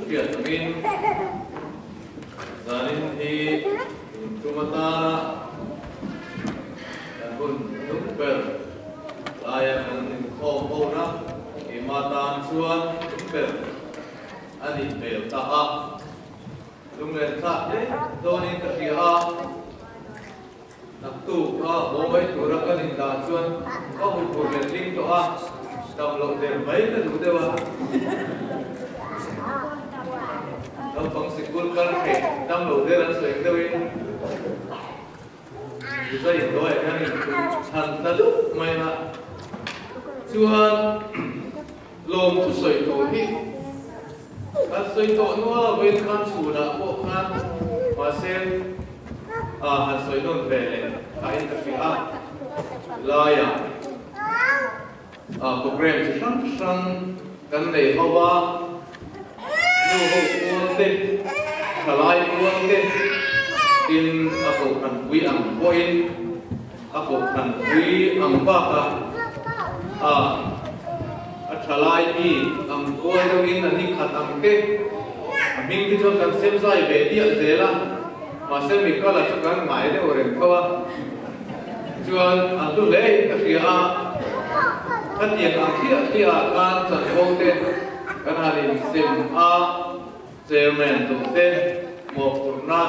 hriat angin zanin hi tun tum atana kan hun hnung ber laia kan inkhawm hona keimah tan chuan tum ber a nih hmel ta a. Lunglen thlak hle dawnin ka hria a. Naktuk a haw mai tura kan indah chuan ka hmu tur leh hling tawh a, dam loh der mai ka duh deuh a. Naupang sikul kal theih dam loh der an sawi ang deuhin Mizo indawiah hian inchhan ta dup mai a. Chuan lawm thusawi tur hi kan sawi tawh nual a, vawiin khan chhunah pawh khan mahse han sawi nawn ve leh thain ka hria a, laiah program chi hrang hrang kan nei ho a, nu ho kual te, thalai kual te, tin a kohhran pui ang pawhin A kohhran pui ang bakah a a thalai mi ang kual deuhin a ni khat ang te a hming te chuan kan sem zai ve diah zel a, mahse mi kala chu kan ngai deuh reng tho a, chuan a hlu hle in ka hria a, khatiang ang hliah hliah ah khan chanvo te kan han insem a. Chairman duh te mawhphurhna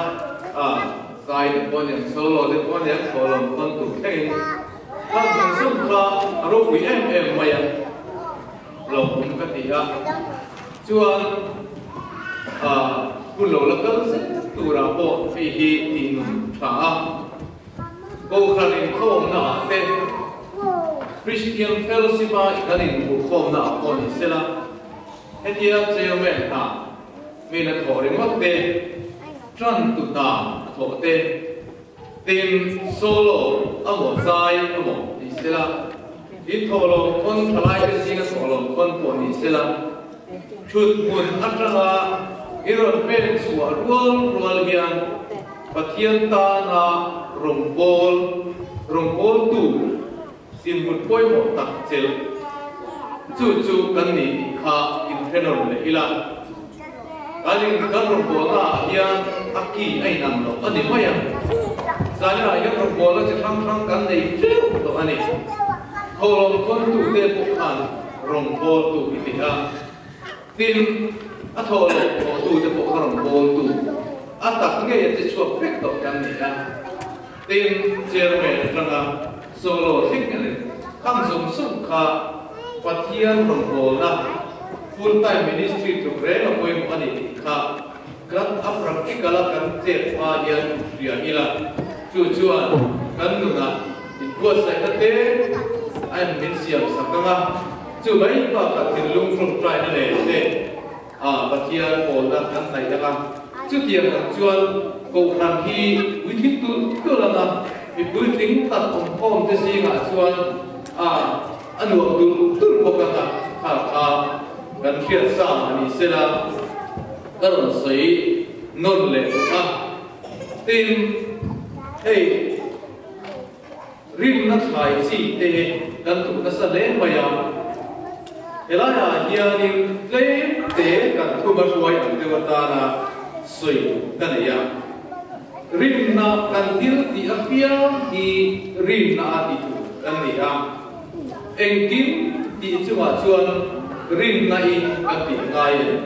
a zai te pawh aniang, solo te pawh aniang, thlawhlawm pawn tur thlengin kha zawng zawng kha a ropui em em mai a, lawmawm ka ti a. Chuan hun lo la kal zel turah pawh hei hi tih nun tha a, Kohhran inkhawmna ah te, Christian Fellowship a kan inhmuhkhawmna ah pawh ni sela, Hetia chairman hna min a thawh ringawt te, tan tu hna a thawh te, tin solo a maw zai a maw ni sela, in thawhlawm khawn thalai te zinga thawhlawm khawn pawh ni sela, thut hmun atanga i rawn pen chhuah rual rual hian Pathian tana rawngbâwl, rawngbâwltu, Dinhmun pawimawh tak chelh chu chu kan ni tih kha inhrenawn leh ila. Kan in kan rawngbawlna ah hian a ki a inang loh a ni mai a. Zaninah hian rawngbawlna chi hrang hrang kan nei teuh tawh a ni. Thawhlawm khawntute pawh khan rawngbawltu i ti a. Tin, a thawhlawm thawhtute pawh kha rawngbawltu a tak ngei a che chhuak vek tawh kan ni a. Tin, chairman atanga solo thleng a ni. Khang zawng zawng kha Pathian rawngbawlna, full time ministry tluk reng a pawimawh a ni tih kha kan a practical a kan chet hma hian hria ila, chu chuan kan nunah inbuatsaihna te a en min siam sak ang a, chu mai bakah thinlung tawngtaina nen te a Pathian pawlna kan hnaih ang a, chutiang ang chuan Kohhran hi puitling tulh tulh ang a, mi puitling tak awmkhawm te zingah chuan a a nuam tulh tulh bawk ang a, kha kha kan hriat sa a ni sela ka rawn sawi nawn leh duh a, tin hei Rinna thlai chi te kan duh nasa hle mai a, helaiah hianin tlem te kan thuma hruai ang deuh atana sawi duh ka nei a. Rinna kan thil tih apiang hi rinna a ti tur kan ni a, engkim tih chungah chuan rinna in kan tih ngai a ni.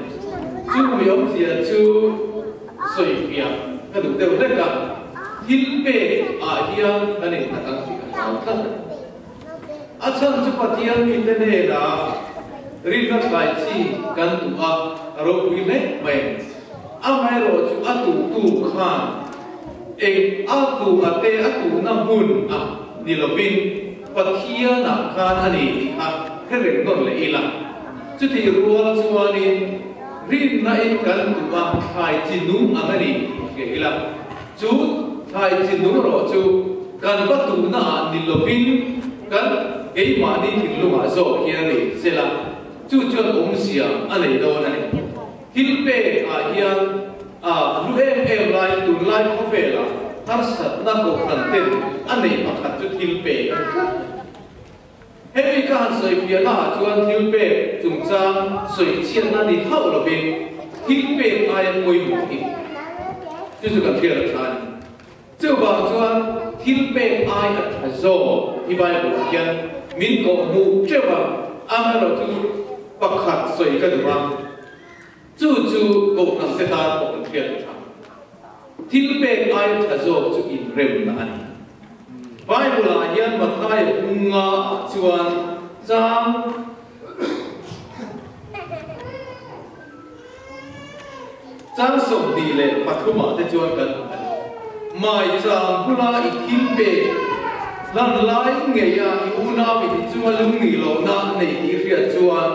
Chu mi awmzia chu sawi fiah ka duh deuh hlek a. Thil pek ah hian kan innghat ang tih ka hlau tlat a ni. A chhan chu Pathian mite hnenah rinna thlai chi kan duh a, a ropui hle mai a ni. Amaherawh chu a tuhtu khan eng a tuh a te a tuhna hmun a ni lovin Pathianah khan a ni tih kha hre reng nawn leh ila. Chutih rual chuanin rinna in kan duh a thlai chi nung ang a ni tih hria ila. Chu thlai chi nung erawh chu kan va tuhna ah ni lovin kan keimahni thinlungah zawk hian a ni sela, chu chuan awmzia a nei dawn a ni. Thil pek ah hian a hlu em em lai tunlai khawvelah harsatna kohhran ten a neih pakhat chu thil pek a ni tlat. Hemi ka han sawi fiahna ah chuan thil pek chungchang sawi chhiatna ni hauh lovin Thil pek aia pawimawh hi chu chu kan hriat a tha a ni. Chuvang chuan thil pek ai a tha zawk hi Bible ah hian min kawh hmuh teuh a, amaherawhchu pakhat sawi ka duh a, chu chu kohhran te tan pawh kan hriat a tha. Thil pek ai a tha zawk chu inremna a ni. Bible ah hian Mathaia bunga ah chuan chang Chang 23 ah te chuan kan hmu a ni. Maichang bula i thil pek hlan lai ngei a i unau i ti chunga lungni lohna nei tih i hriat chuan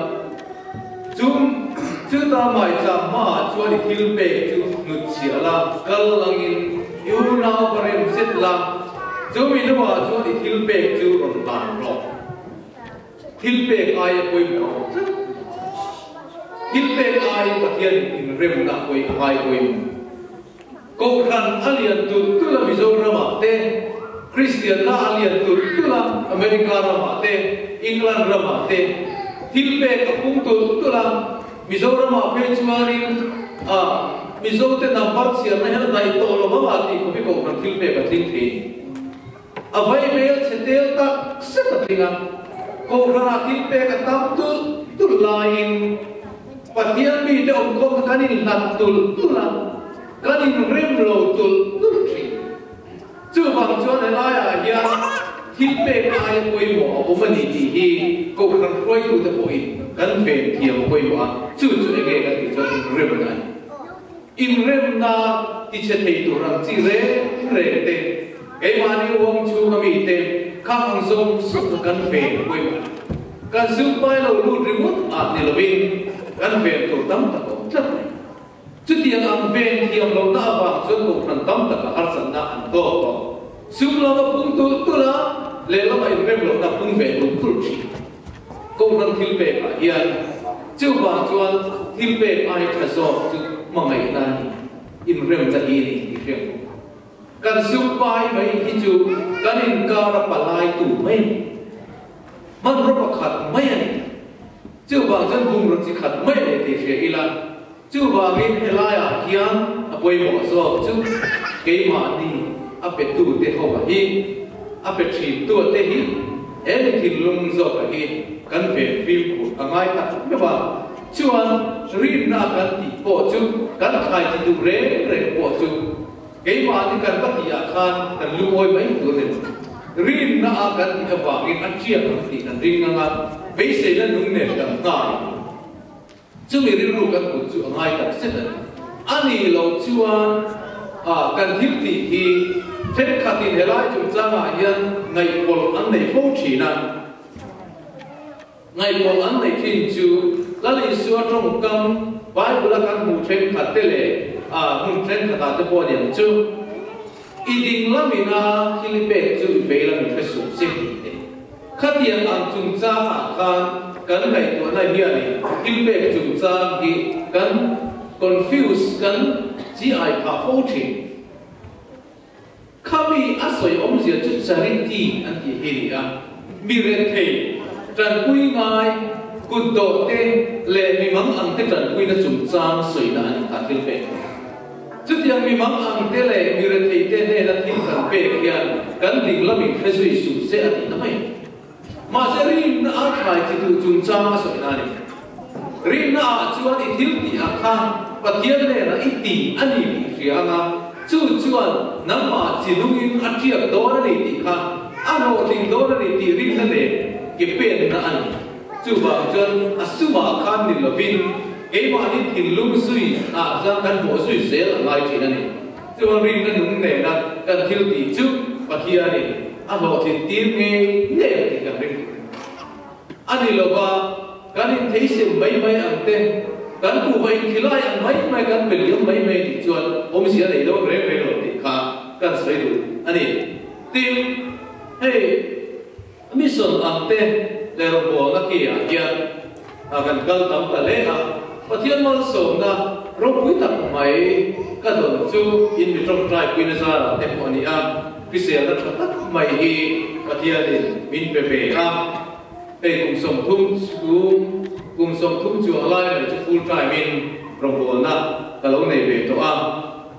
chung chuta maichang hmaah chuan i thil pek chu hnutchhiah la, kal langin i unau va rem zet la, chumi hnuah chuan i thil pek chu rawn hlan rawh. Thil pek aia pawimawh a awm tlat. Thil pek aiin Pathianin inremna a pawi a ngai pawimawh. Kohhran a lian tulh tulh a Mizoramah te, Kristianna a lian tulh tulh a America ramah te, England ramah te thil pek a pung tulh tulh a, Mizoramah phei chuanin a Mizote number chhiarna hian a daih tawh lo vang a tih khawp hi kohhran thil pek a tling thei. A vai hmel chhe tel tak zet a tling a, Kohhranah thil pek a tam tulh tulh laiin Pathian mite awmkhawmna kan inhlat tulh tulh a, kan inrem lo tulh tulh thin. Chuvang chuan helaiah hian thil pek aia pawimawh a awm a ni tih hi Kohhran hruaitute pawhin kan ven thiam a pawimawh a, chu chu enge kan tih chuan inremna a ni. Inremna tichhe thei tur ang chi reng reng te, keimahni uang chhunga mite kha ang zawng zawng kan ven pawimawh a ni. Kan sumpai lo lut ringawt ah ni lovin kan ven tur tam tak a awm tlat mai. Chutiang ang ven thiam lohna avang chuan kohhran tam taka harsatna an tawk tawh. Sum lama pung tulh tulh a, lehlamah inrem lohna pung ve tulh tulh thin. Kohhran thil pekah hian chuvang chuan thil pek ai tha zawk chu hmangaihna a ni, inremna hi a ni tih hriat bawk. Kan sum pai mai hi chu kan inkar a palai tu mai a ni. Hmanraw pakhat mai a ni. Chuvang chuan bungraw chi khat mai a ni tih hria ila, chuvangin helaiah hian a pawimawh zawk chu keimahni a petute ho a hi, a pe thintua te hi he mi thinlung zawka hi kan ven fimkhur a ngai tak meuh a, chuan rinna kan tih pawh chu kan thlai chi duh reng reng pawh chu keimahni kan va tih ah khan kan lungawi mai tur a ni. Rinna a kan tih avangin a tiak ang tih kan ring ang a, beiseina nung nen kan nghal. Chumi rilru kan put chu a ngai tak zet a ni. A nih loh chuan kan thil tih hi thenkhatin helai chungchangah hian ngaihpawlh an nei fo thin a. Ngaihpawlh an neih thin chu Lal Isua tawngkam Bible-a kan hmuh thenkhat te leh hmun thenkhatah te pawh a ni ang chu, I ding lamina thil i pek chu i vei lamin hre suh che tih te. Khatiang ang chungchangah khan kan ngaihtuahna hianin thil pek chungchang hi kan confuse, kan chi ai phah fo thin. Khami a sawi awmzia chu charity an tih hi a ni a, mi rethei, tanpui ngai, kutdawh te leh mi mang ang te tanpuina chungchang sawina a ni kha thil pek. Chutiang mi mang ang te leh mi rethei te hnena thil kan pek hian kan ding lamin hre zui suh se a tihna mai. Mahse rinna a thlai chi duh chungchang a sawi na a ni. Rinna ah chuan i thil tih ah kha Pathian hnenah i ti a ni tih hria anga chu chuan nangmah chi nungin a tiak dawn a ni tih kha a hlawhtling dawn a ni tih rinna nen ke penna a ni. Chuvang chuan a sumah khan ni lovin keimahni thinlung zui ah chuan kan hmuh zui zel a ngai thin a ni. Chuan rinna nung nena kan thil tih chu Pathianin a hlawhtlin tir ngei ngei ang tih kan ring tur a ni. A ni lova kan intheisem mai mai ang te, kan kuhva inkhilai ang mai mai kan pe liam mai mai tih chuan awmzia nei dawn reng reng lo tih kha kan sawi duh a ni. Tin, hei. Mission ang te leh rawngbawlna ki ah hian kan kal tam ta hle a, Pathian malsawmna ropui tak mai ka dawn chu in mi tawngtai puina zarah te pawh a ni a, hriselna tha tak mai hi Pathianin min pe ve a, hei kum 30 chhung, kum 30 chuang lai mai chu full time in. rawngbawlna ka lo nei ve tawh a,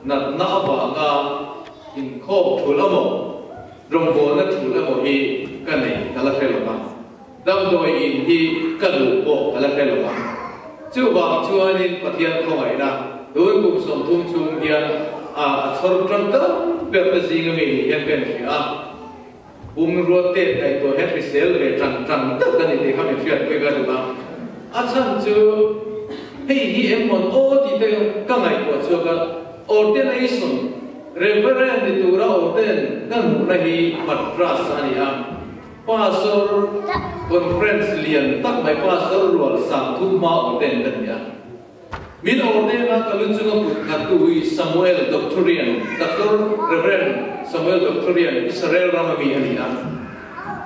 natna avanga inkhawm thul emaw, rawngbawlna thul emaw hi ka nei ka la hre lo va, damdawi in hi ka duh pawh ka la hre lo va. Chuvang chuanin Pathian khawngaihna tun kum 30 chhung hian a chhawr tangkai ber te zinga mi ni hian ka inhria a. Pum ruat tet ngaihtuah hian hrisel ve tang tang deuh ka ni tih kha min hriatpui ka duh a. A chhan chu hei hi eng mawn aw tih te ka ngaihtuah chhuak a, Ordination, Reverend ni tura orden ka hmuhna hi Madras a ni a. Pastor Conference lian tak mai Pastor rual 30 hma orden ka ni a. Min ordena ka lu chunga kut nghattu hi Samuel Doctorian, Doctor Rev. Samuel Doctorian, Israel rama mi a ni a.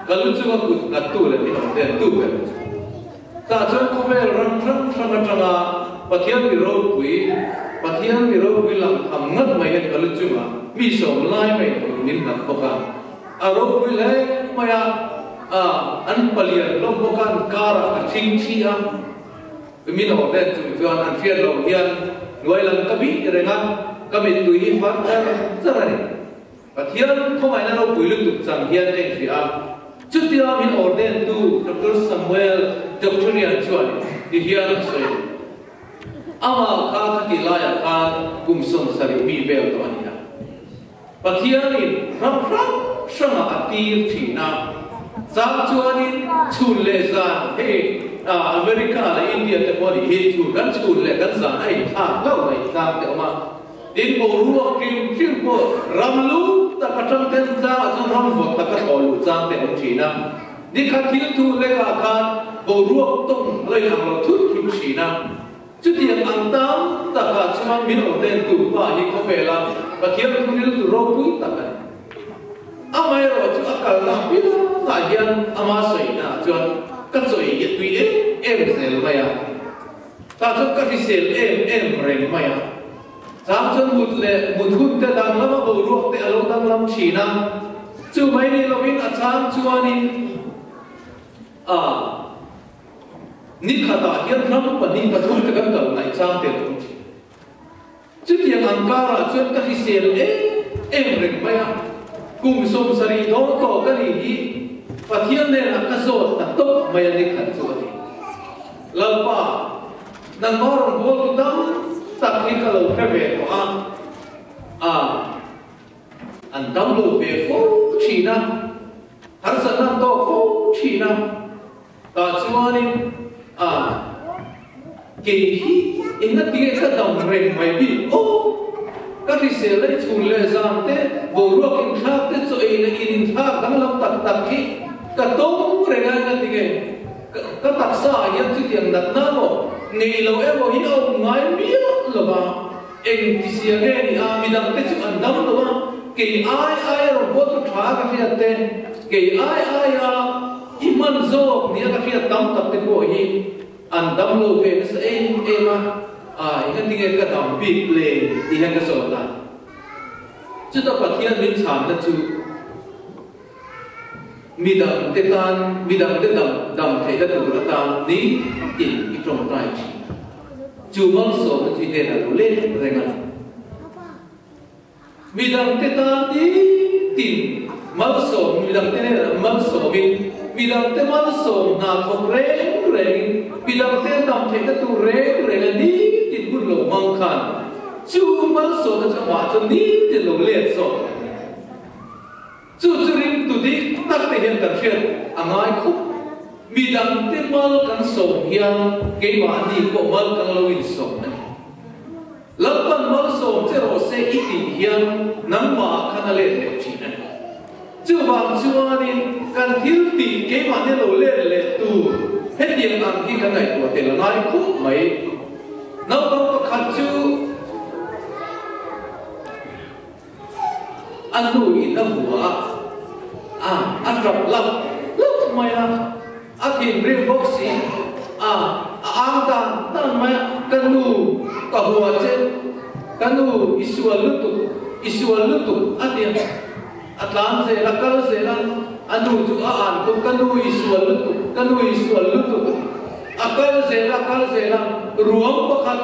Ka lu chunga kut nghattu leh min ordentu ber. Tah chuan khawvel ram hrang hrang atanga Pathian mi ropui, Pathian mi ropui lang tham ngat mai hian ka lu chunga mi sawm lai mai tur min nghat bawk a. A ropui hle mai a, an palian hlawm bawk a, an karah ka thing thi a. Min orden chung chuan an hriat loh hian hnuai lam ka bih reng a, ka mittui hi far char char a ni. Pathian khawngaihna ropui lutuk chang hian ka inhria a, chutia min ordentu Doctor Samuel Doctorian chuan ti hian a sawi a ni. Amah kha khati laiah khan kum 70 mi vel tawh a ni a. Pathianin ram hrang hrangah a tir thin a, chang chuanin chhun leh zan hei America leh India te pawh nih hi chhun kan chhun leh kan zan a inthlak hlauh mai tlang te awm a, tin boruak hrim hrim pawh ram lu tak atang ten tlangah chuan ram vawt tak a thaw luh chang te awm thin a, nikhat thil thu lekah khan boruak tawng lo inang lo thut thut thin a. Chutiang ang tam takah chuan min ordentu pa hi khawvela Pathian thuril tu ropui tak a ni. Amaherawh chu a kalna apiangah hian ama sawina ah chuan ka chawi hi a tui em em zel mai a, tah chuan ka hrisel em em reng mai a. Chang chuan mut leh mut hun te danglam a boruak te a lo danglam thin a, chu mai ni lovin a chang chuanin a. Ni khatah hian ram pahnih pathum te kan kal ngaih chang tel awm thin. Chutiang ang karah chuan ka hrisel em em reng mai a, kum 70 dawn tawh ka nih hi Pathian hnenah ka zawt ta tawp mai a ni khat chu a ti. Lalpa, nangmah rawn bawl tu tam tak hi ka lo hre ve tawh a, a an dam lo ve fo thin a, harsatna an tawk fo thin a, Tah chuanin a kei hi engatinge ka dam reng mai bik aw? Ka hrisel leh chhun leh zan te, boruak inthlak te, chaw ei leh in inthlak danglam tak tak hi ka tawng reng a, engatinge ka taksa ah hian chutiang natna emaw ngei lo emaw hi a awm ngai miah lo va, eng ti sia nge ni a, midang te chu an dam lo a, kei ai aia rawn buat tu tha ka hriat te, kei ai aia I hman zawk nia ka hriat tam tak te pawh hi an dam lo ve nasa em em a, ai engatinge ka dam bik le tih hian ka zawt a. Chuta Pathian min chhanna chu midang te tan, midang te dam dam theihna tur atan ni tin i tawngtai thin a. Chu malsawmna chu i hnenah lo let reng a ni. Midangte tan tin malsawm, midangte hnenah malsawmin, midangte malsawm hna thawk reng rengin, midangte an dam theihna tur reng renga nitin hun lo hmang khan chu malsawmna chu amah chuan nitin lo let zawk a ni. Chu chu ringtu dik tak te hian kan hriat a ngai khawp. Midangte mal kan sawm hian keimahni pawh mal kan lo insawm a ni. Lalpan malsawm che rawh se i tih hian nangmah khan a let leh thin a ni. Chuvang chuanin kan thil tih keimahni lo let leh tur hetiang ang hi kan ngaihtuah tel a ngai khawp mai. Naupang pakhat chu a nu in a vua a, a a tap lap lap mai a, a thinrim bawk si a, a ang tan tan mai a, ka nu ka hua che, ka nu i sual lutuk, i sual lutuk a ti a, a tlan zel a, kal zel a, a nu chu a an khum, ka nu i sual lutuk, ka nu i sual lutuk a ti, a kal zel a, kal zel a, ruang pakhat.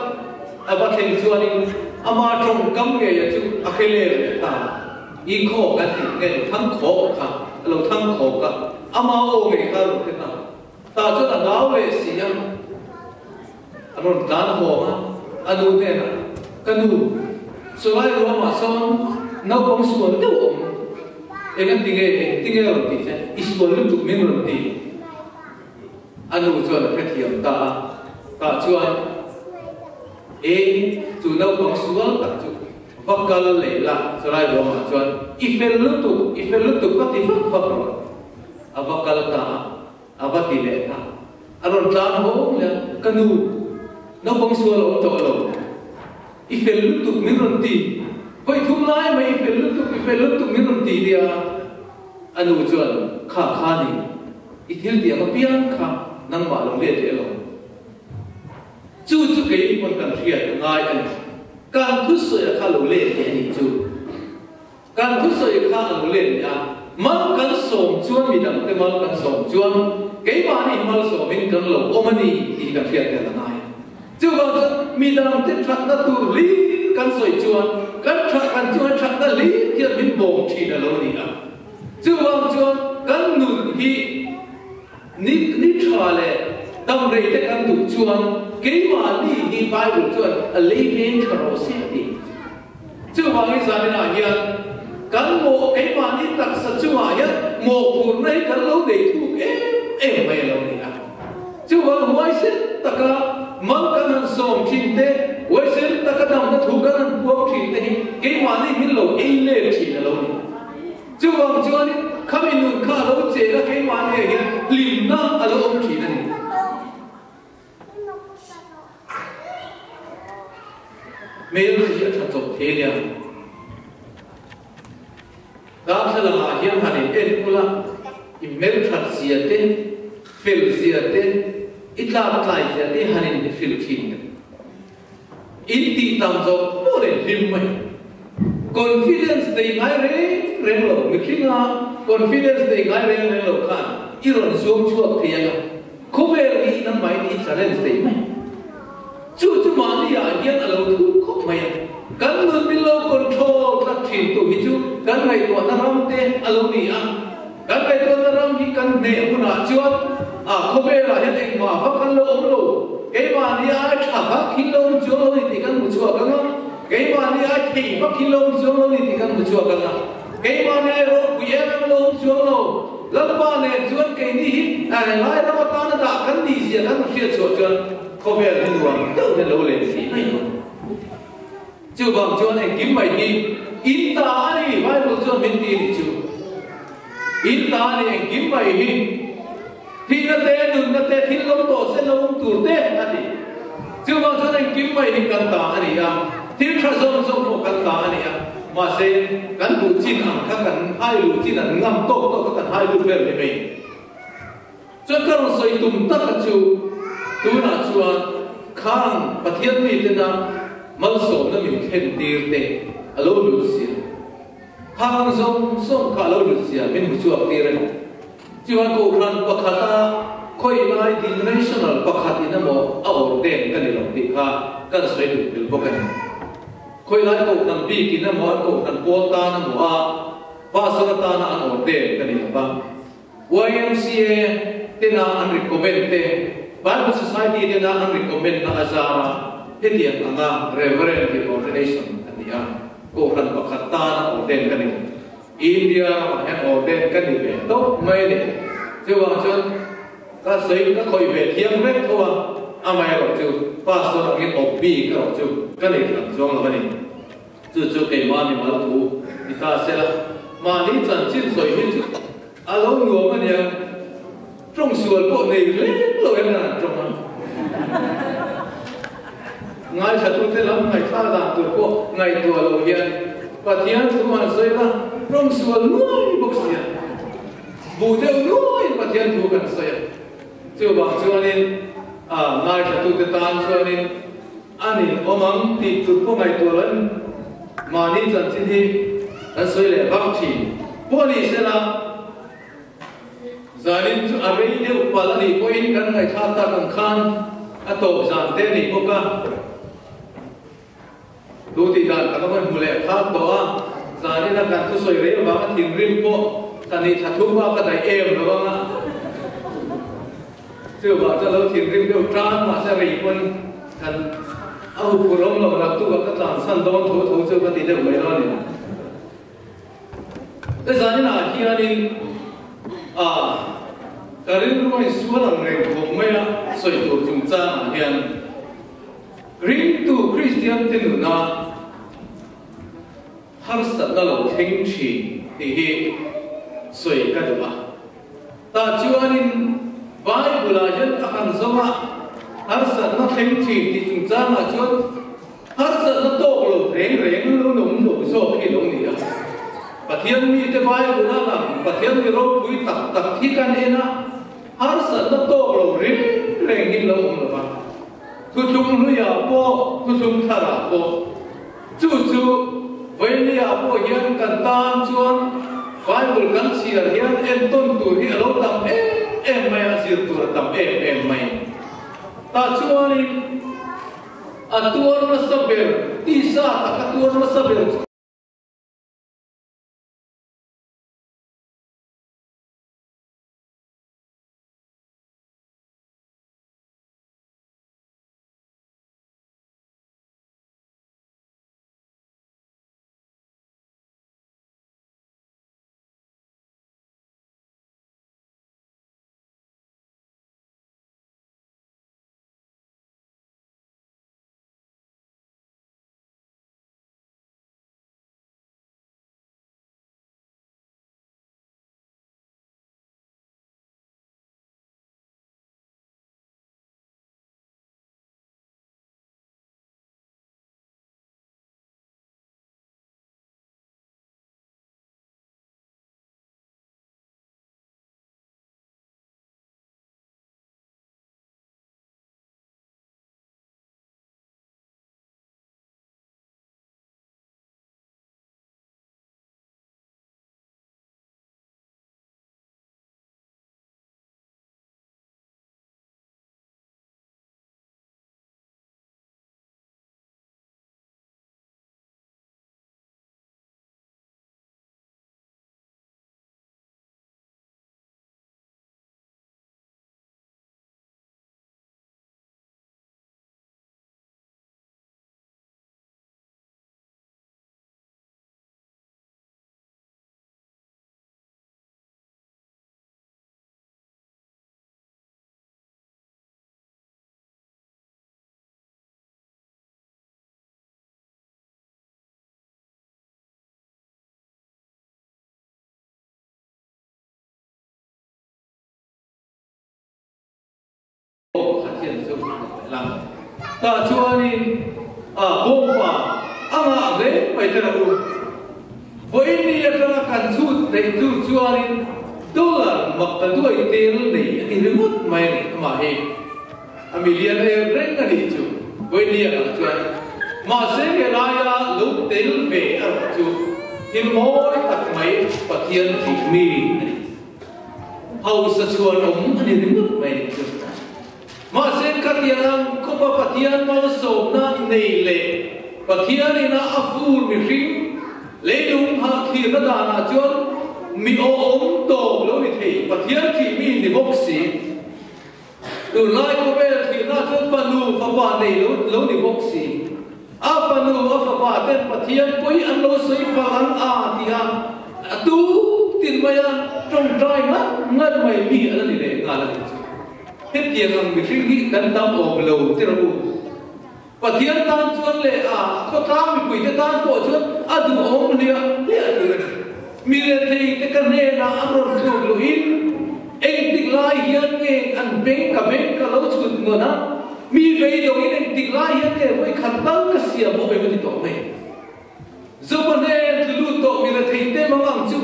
A va thleng chuanin ama tawngkam ngei a chu a hre leh leh ta. I khaw kan tih nge lo thang khawk kha a lo thang khawk a, ama aw ngei kha a lo hre ta. Tah chuan a hlau leh si a, a rawn tlan hawng a, a nu hnenah, Ka nu, chulai ruamah sawn naupang sual deuh a awm. Eng an ti nge, eng ti nge a rawn tih che? I sual lutuk min rawn ti. A nu chuan a hrethiam ta a, tah chuan, E, chu naupang sual tak chu va kal leh la, chulai ruangah chuan i fel lutuk, i fel lutuk va ti vak vak rawh. A va kal ta a, a va ti leh ta. A rawn tlan hawng leh a, Ka nu, naupang sual a awm tawh lo, i fel lutuk min rawn ti, vawi thum lai mai i fel lutuk, i fel lutuk min rawn ti nia. A nu chuan, Kha kha ni, i thil tih ang apiang kha nangmah lo let leh lo. Chu chu kei pawn kan hriat a ngai a ni. Kan thusawi a kha lo let leh a nih chu. Kan thusawi kha a lo let leh a, mal kan sawm chuan midangte mal kan sawm chuan keimahni malsawmin kan lo awm a ni tih kan hriat tel a ngai. Chuvang chuan midangte thatna tur hlir kan sawi chuan kan tha kan chunga thatna hlir hian min bawm thin a lo ni a. Chuvang chuan kan nun hi ni ni tha leh dam rei te kan duh chuan keimahni hi Bible chuan a lei veng tha rawh se a ti. Chuvangin zaninah hian kan mawh keimahni taksa chungah hian mawhphurhna hi kan lo nei thuk em em mai a lo ni a. Chuvang huaisen taka mal kan han sawm thin te, huaisen taka damna thu kan han puang thin te hi keimahni min lo ei let thin a lo ni. Chuvang chuanin khami nun kha a lo cheng a keimahniah hian hlimna a lo awm thin a ni. Hmel hi a tha chawp thei ania. Darthlalang ah hian han in en ula, i hmel that zia te, fel zia te, i tlak tlai zia te han in hrilh thin teh. In tih tam zawk pawh leh hlim mai. Confidence nei ngai reng reng lo, mihringa confidence nei ngai reng reng lo khan i rawn zuam chhuak thei anga khawvel hi i nangmahin i challenge thei mai. Chu chu mahni ah hian a lo thu khawp mai a, kan nun min lo control tlat thin tu hi chu kan ngaihtuahna ram te a lo ni a, kan ngaihtuahna ram hi kan hneh hunah chuan a khawvelah hian engmah vak an lo awm lo, keimahni ai tha vak hi lo awm chuang lo ni tih kan hmu chhuak ang a, keimahni ai thei vak hi lo awm chuang lo ni tih kan hmu chhuak ang a, keimahni ai ropui em em lo awm chuang lo, Lalpa nen chuan keini hi lai ram atana dah kan nih zia kan hriat chhuah chuan Khawvel hi nuam deuh hian lo len si mai ang. Chuvang chuan engkim mai hi in ta a ni, Bible chuan min ti nih chu. In ta a ni engkim mai hi. Thihna te, nunna te, thil lo tawh se lo awm tur te a ti. Chuvang chuan engkim mai hi kan ta a ni a, thil tha zawng zawng pawh kan ta a ni a, mahse kan duh chin ang kha kan hai luh chin an ngam tawk tawk kha kan hai lut vel ni mai. Chuan ka rawn sawi tum taka chu tunah chuan khang Pathian mitena malsawmna min thlen tir te a lo lut zia, khang zawng zawng kha a lo lut zia min hmu chhuak tir a ni. Chuan Kohhran pakhata khawi lai denominational pakhat in emaw a ordain ka ni lo tih kha kan sawi duh tel bawk a ni. Khawi lai Kohhran bik in emaw an Kohhran pawl tan emaw a pastor atana an ordain ka ni lo va. YMCA tena an recommend te, Bible Society tena an recommend na azara hetiang anga Reverend tih ordination a ni a, Kohhran pakhat tana ordain ka ni. India ramah hian ordain ka ni ve tawp mai a ni. Chuvang chuan ka sawi ka khawih ve thiam vek tho a, amaherawhchu pastor angin awp bik erawh chu ka nei hran chuang lo a ni. Chu chu keimah mimal thu ni ta sela, mahni chanchin sawi hi chu a lo nuam a nia, tawng sual pawh nei lem lo hian an tawng a. Ngaithlatute lam ngaihthlak dan tur pawh ngaihtuah lo hian Pathian thu an sawi la, tawng sual nuai bawk sia, buh deuh nuaiin Pathian thu kan sawi a. Chuvang chuanin ngaithlatute tan chuanin A nin awm ang tih tur pawh ngaihtuah lo in mahni chanchin hi kan sawi leh vak thin. Pawh ni sela, zanin chu a rei deuh palh a nih pawhin kan ngaihthlak tak ang khan a tawp zan te a ni bawk a. Tu tih dan tak a va hmu leh phak tawh a, zanin a kan thusawi rei avanga thinrim pawh ka nih thla thum a ka daih em lo ang a. Chuvah chuan lo thinrim deuh tan mahse rei pawn kan a huphurh awm lo naktuk a ka tlansan dawn tho tho chu ka ti deuh mai dawn a ni. He zaninah hianin a ka rilru a insual ang reng khawp mai a sawi tur chungchangah hian ringtu Kristian te nuna harsatna lo thleng thin tih hi sawi ka duh a. Tah chuanin Bible-ah hian ka han zawng a, harsatna thleng thin tih chungchangah chuan Harsatna tawk lo reng reng lo nawm lo zawk hi lo ni a. Pathian mite Bible a lang Pathian mi ropui tak tak hi kan en a, harsatna tawk lo reng reng hi lo awm lo va. Thuthlung hluiah pawh, thuthlung tharah pawh. Chu chu Vainia pawh hian kan tan chuan Bible kan chhiar hian entawn tur hi a lo tam em em mai a, zir tur a tam em em mai. Tah chuanin. A tuar nasa ber, tisa tak a tuar nasa ber chu. Aw pakhat hian chu a rawn lang. Tah chuanin a bawngpa a ngah hle mai te rawh u. Vawiin ni atanga kan chhut theih chu chuanin dollar mak ta duai tel nei a ti ringawt mai a ni. Amah hi a million er reng a nih chu vawiin ni angah chuan. Mahse he laia lo tel ve a rawh chu thil mawi tak mai Pathian thih mi a ni. Hausa chhuan awm a ni ringawt mai nih chu. Mahse khatiang ang khawpa Pathian malsawmna nei leh Pathian ina a fur mihring leilung hahthirna danah chuan mi awhawm tawp lo ni thei Pathian thih mi ni bawk si. Tunlai khawvel thihna chuan fanu fapa nei lo lo ni bawk si. A fanu a fapa ten Pathian pawi an lo sawi phal ang a ti a, a tuk tin mai a tawngtai ngat ngat mai mi a la ni leh nghal a nih chu. Hetiang ang mihring hi kan tam awm lo ti rawh u. Pathian tan chuan leh a khawtlang mipuite tan pawh chuan a duhawm hliah hliah tur a ni. Mi rethei te ka hnenah an rawn tluk luhin engtik lai hian nge an beng ka beng ka lo chhut ngawn a, mi beidawngin engtik lai hian nge vawi khat tal ka siam awm em a ti tawh mai. Zopa hnen tlu lut tawh mi rethei te mang ang chu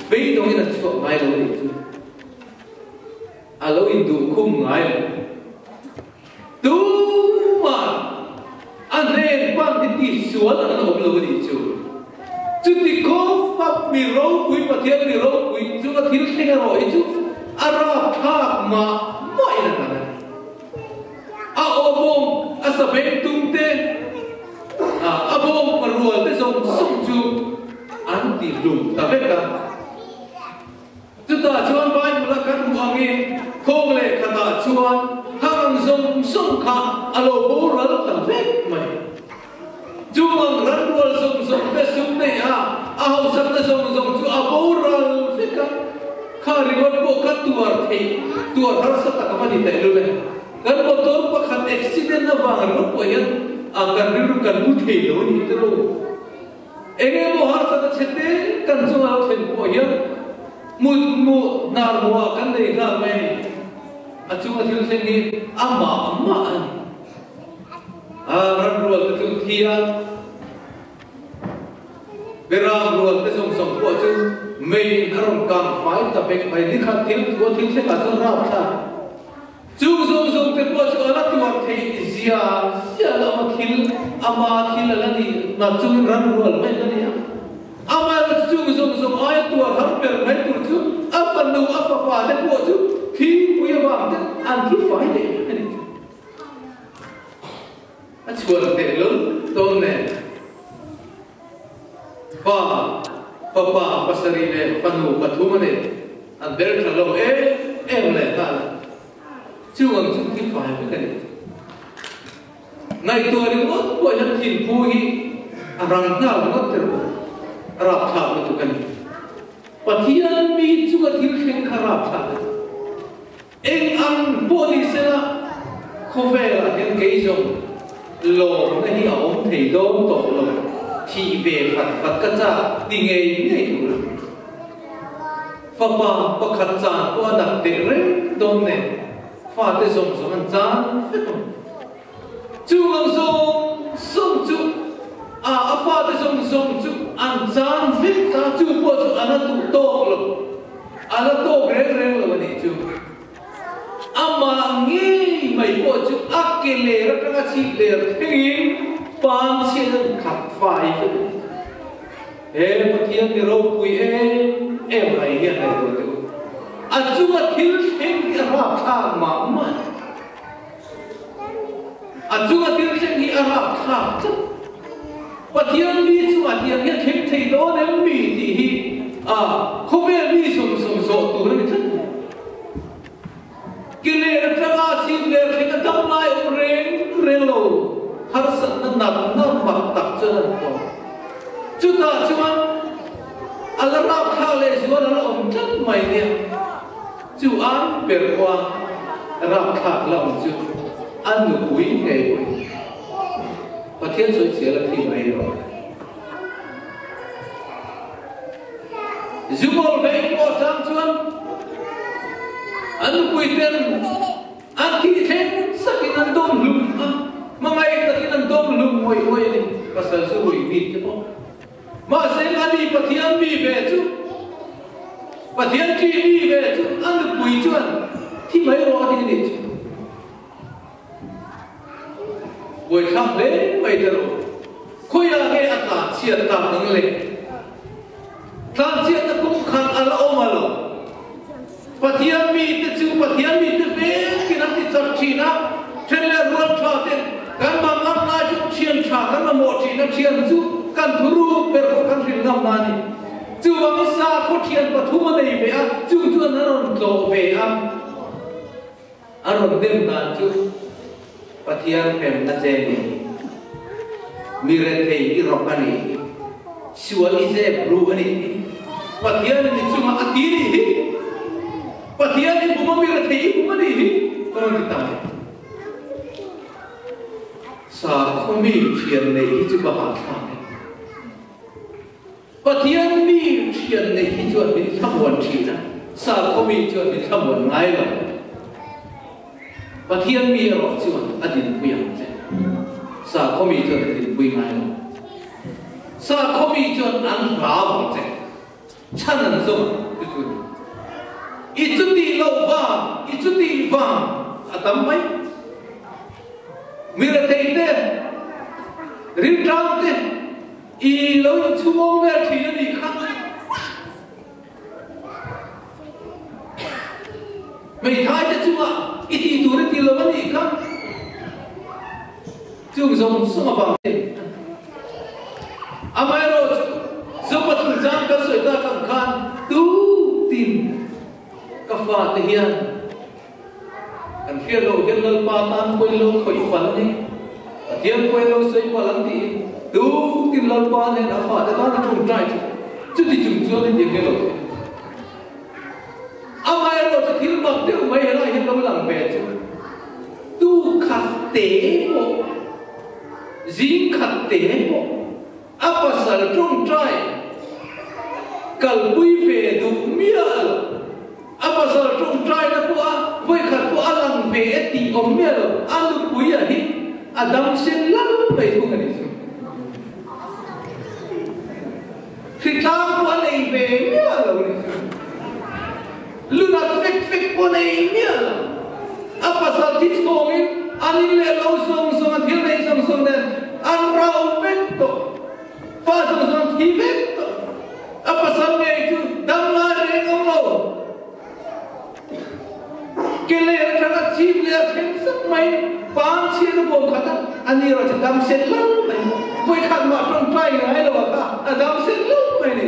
beidawngin an chhuak ngai lo a nih chu. A lo induh khum ngai lo. Tumah a hnen pan hi tihsual an awm lo a nih chu. Chuti khawp mi ropui Pathian mi ropui chunga thil thleng erawh hi chu a rapthlak mah mah in a lang a ni. A aw bawm a sa beng tum te, a bawm pa. ti hlum ta vek a. Chutah chuan Bible-a kan hmuh angin thawk leh khatah chuan thang ang zawng zawng kha a lo boral ta vek mai. Chung ang ranrual zawng zawng te sum neih a, a hausakna zawng zawng chu a boral vek a. Kha ringawt pawh kha tuar theih, tuar harsa tak a va ni tehlul e. Kan motor pakhat accident avang ringawt pawh hian a kan rilru kan mu thei lo a ni tiraw? Eng emaw harsatna chhe te kan chunga lo thlen pawh hian hmut hmuh hnar hmuhah kan nei nghal mai a ni. A chunga thil thleng hi amah mah a ni. A ran rual te chu thi a, beram rual te zawng zawng pawh chu meiin a rawn kang fai ta vek mai. Nikhat thil thu a thil thlengah chuan rapthlak. Chung zawng zawng te pawh chu a la tuar theih zia zia lo ama thil, ama thil a la ni na chungin ran rual mai a la ni a. Amaherawhchu chung zawng zawng aia tuar har ber mai tur chu a fanu, a fapa te pawh chu thingpui avang te an thi fai leh vek a ni. A chhuan teh lul dawn nen fa, fapa pasarih leh fanu pathum a nei. An ber tha lo em em leh nghal a, chu ang chu thi fai vek a ni. Ngaihtuah ringawt pawh hian thinphu hi a rang nghal ringawt te rawh, a rapthlak lutuk a ni. Pathian mi chunga thil thleng kha rapthlak a ni. Eng ang pawh ni sela khawvelah hian kei zawng lawmna hi a awm thei dawn tawh lo, thih ve fat fat ka chak ti ngei ngei tur a. Fapa pakhat chan pawh a nat teh reng dawn nen fate zawng zawng an chan vek ang. Chung ang zawng zawng chu a a fate zawng zawng chu an chan vek ta, chu pawh chu a la duh tawk lo, a la tawk reng reng lo a nih chu. Amah ngei mai pawh chu a ke ler atanga chhip ler thlengin pan chhiat an khat fai vek a ni. He Pathian mi ropui em em mai hian ngaihtuah teh u. A chunga thil thleng hi a rapthlak mah mah a ni. A chunga thil thleng hi a rapthlak tlat. Pathian mi chungah tiang hian thleng thei dawn em mi tih hi a khawvel mi zawng zawng zawh tur a ni tlat mai. Ke ler atanga chhim ler thleng a dam lai awm reng reng lo harsatna natna mak tak chuan an pawm. Chutah chuan a la rapthlak leh zual a la awm tlat mai nia. Chu an ber khua rapthlak la awm chu a nupui ngei pawhin Pathian sawi chhiar a thi mai lo. Zumawr veng pawh chang chuan an nupui ten an thih thleng sakin an dawm hlum a, hmangaih takin an dawm hlum ngawih ngawih a ni. Pasal chu rui bik te pawh. Mahse ani Pathian mi ve chu, Pathian ṭih mi ve chu a nupui chuan thi mai rawh a ti a nih chu. Buaithlak hle mai te rawh. Khawiah nge a tlanchhiat tak ang le? Tlanchhiatna kum khat a la awm a lo. Pathian mite chu Pathian mite vekin an ti chak thin a, then leh rual tha ten kan mangan lai chu thian tha kan mamawh thin a, thian chu kan thuruk ber pawh kan hrilh ngam na a ni. Chuvangin sakhaw thian pathum a nei ve a, chung chuan an rawn tlawh ve a. A rawn dem dan chu Pathian hremna che ni hi, mi rethei i rawk a nih hi, sual i zep ru a nih hi, Pathian in i chungah a ti nih hi, Pathian i bum a mi rethei i bum a nih hi ka rawn ti ta mai. Sakhaw mi thian neih hi chu ka hahthlak e. Pathian mi thian neih hi chuan min thlamuan thin a, sakhaw mi chuan min thlamuan ngai lo. Pathian mi erawh chuan a dinpui ang che. Sakhaw mi chuan a dinpui ngai lo. Sakhaw mi chuan an hlau ang che. Chhan an zawng chu chu a ni. I chutih loh vang, i chutih vang a tam mai. Mi rethei te, rilṭam te, I lo inchhungawng vel thin a nih kha. Hmeithai te chungah i tih tur i ti lo a nih kha. Chung zawng zawng avang hian Amaherawhchu Zopa chungchang kan sawi tak ang khan tutin ka fate hian kan hriat loh hian Lalpa tan pawi lo khawih palh a ni, Pathian pawi lo sawi palh ang tiin tutin Lalpa nen a fate tan a tawngtai thin. Chuti chung chuan hetiang nge lo thei? Amaherawh chu thil mak deuh mai helai hian lo lang ve chu tu khat te pawh, zing khat te pawh a pasal tawngtai kalpui ve duh miah lo. A pasal tawngtaina pawh a vawikhat pawh a lang ve e tih awm miah lo, a nupui a hi a dam sen lal mai thung a nih chu. Hritlang pawh a nei ve miah lo nih chu. Lunat fek fek pawh a nei miah lo. A pasal thi chhawngin an in leh lo zawng zawng a thil nei zawng zawng nen an rau vek tawh. Fa zawng zawng thi vek tawh. A pasal ngei chu dam lai reng awm lo. Ke leh atanga chip leh a thleng zak mai, pang chhiat a bawm khat a, a ni erawh chu dam sen lo mai. Vawikhat mah tawngtai ngai lo a kha, a dam sen lo mai ni.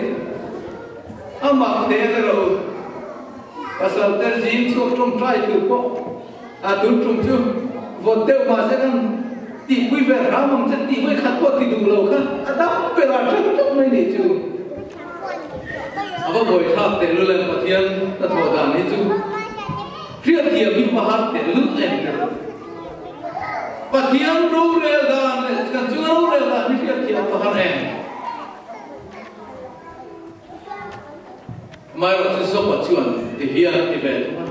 A mak te a rawh u. Pasal te zing chhuak tawngtai tur pawh a tun tum chu vawt deuh mahse kan tihpui ve hram ang che tih vawikhat pawh ti duh lo kha a dam ber a tha tlat mai ni chu. A va buaithlak tehlul em Pathian hnathawh dan hi chu hriatthiam hi va har tehlul em te. Pathian rorel dan leh kan chunga rorel dan hi hriatthiam va har em. Amaherawh chu Joba chuan ti hian a ti ve thung a.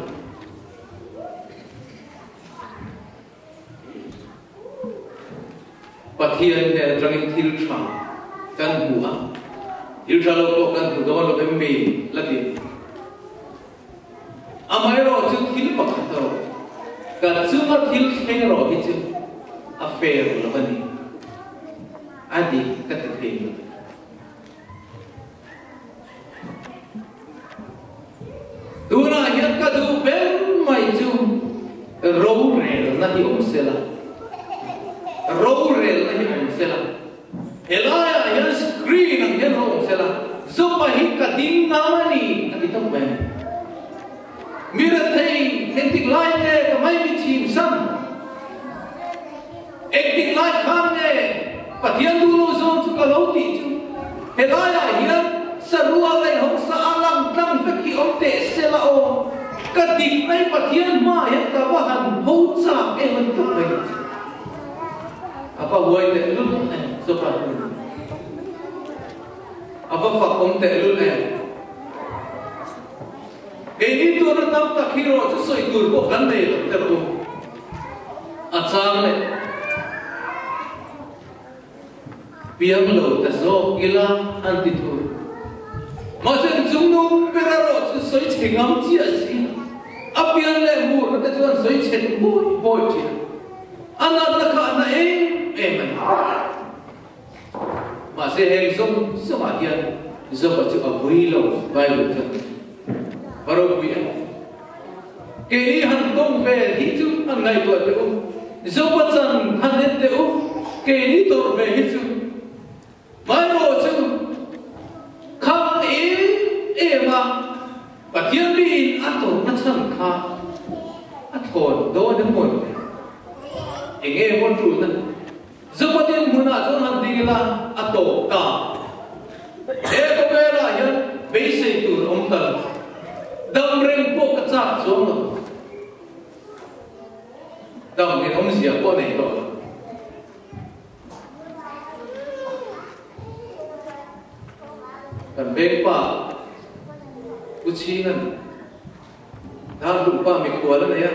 Pathian hnen atangin thil tha kan hmu a, thil tha lo pawh kan hmu dawn lo em mi la ti. Amaherawh chu thil pakhat erawh kan chunga thil thleng erawh hi chu a fair lo a ni, a dik ka ti thei lo. Tunah hian ka duh ber mai chu rorelna hi awm sela, rorelna hi awm sela, helaiah hian screen ang hian lo awm sela, Zopa hi ka ding ngam a ni a ti tawp mai a ni. Mi rethei engtik lai nge ka mai mi chim sam? Engtik lai khan nge Pathian duh lo zawng chu ka lo tih chu helaiah hian sarua ngaihawm sa a lang tlang vek hi awm teh se la aw, ka dik mai Pathian hmaah hian ka va han ho chak em a ti tawp mai ni chu. A va huai tehlul em Zopa hi. A va fak awm tehlul em. Keini tuna tam tak hi rawh chu sawi tur pawh kan nei lo teh u. A chang leh piang lo ta zawk ila an ti thur. Mahse chung nu ber erawh chu sawi chhe ngam chiah si lo. A pian leh murna te chuan sawi chhe bawi bawi thin a. A natna kha a na em em a ni. Mahse heng zawng zawngah hian Joba chu a vui lo, Bible chuan va ropui em? Keini han tawng ve hi chu han ngaihtuah teh u, Joba chan han en teh u, keini tawrh ve hi chu Bible chu khang em em a Pathian miin a tawrhna chhan kha a thawn dawn em maw le? Enge maw tulna? Zapatin hmunah chuan han ding ila a tawp ta. He khawvelah hian beisei tur awm ta lo. Dam reng pawh ka chak chuang lo. Dam in awmzia pawh nei tawh lo. Kan vengpa Pu Chhinga'n Dar duhpa mikhual a nei a,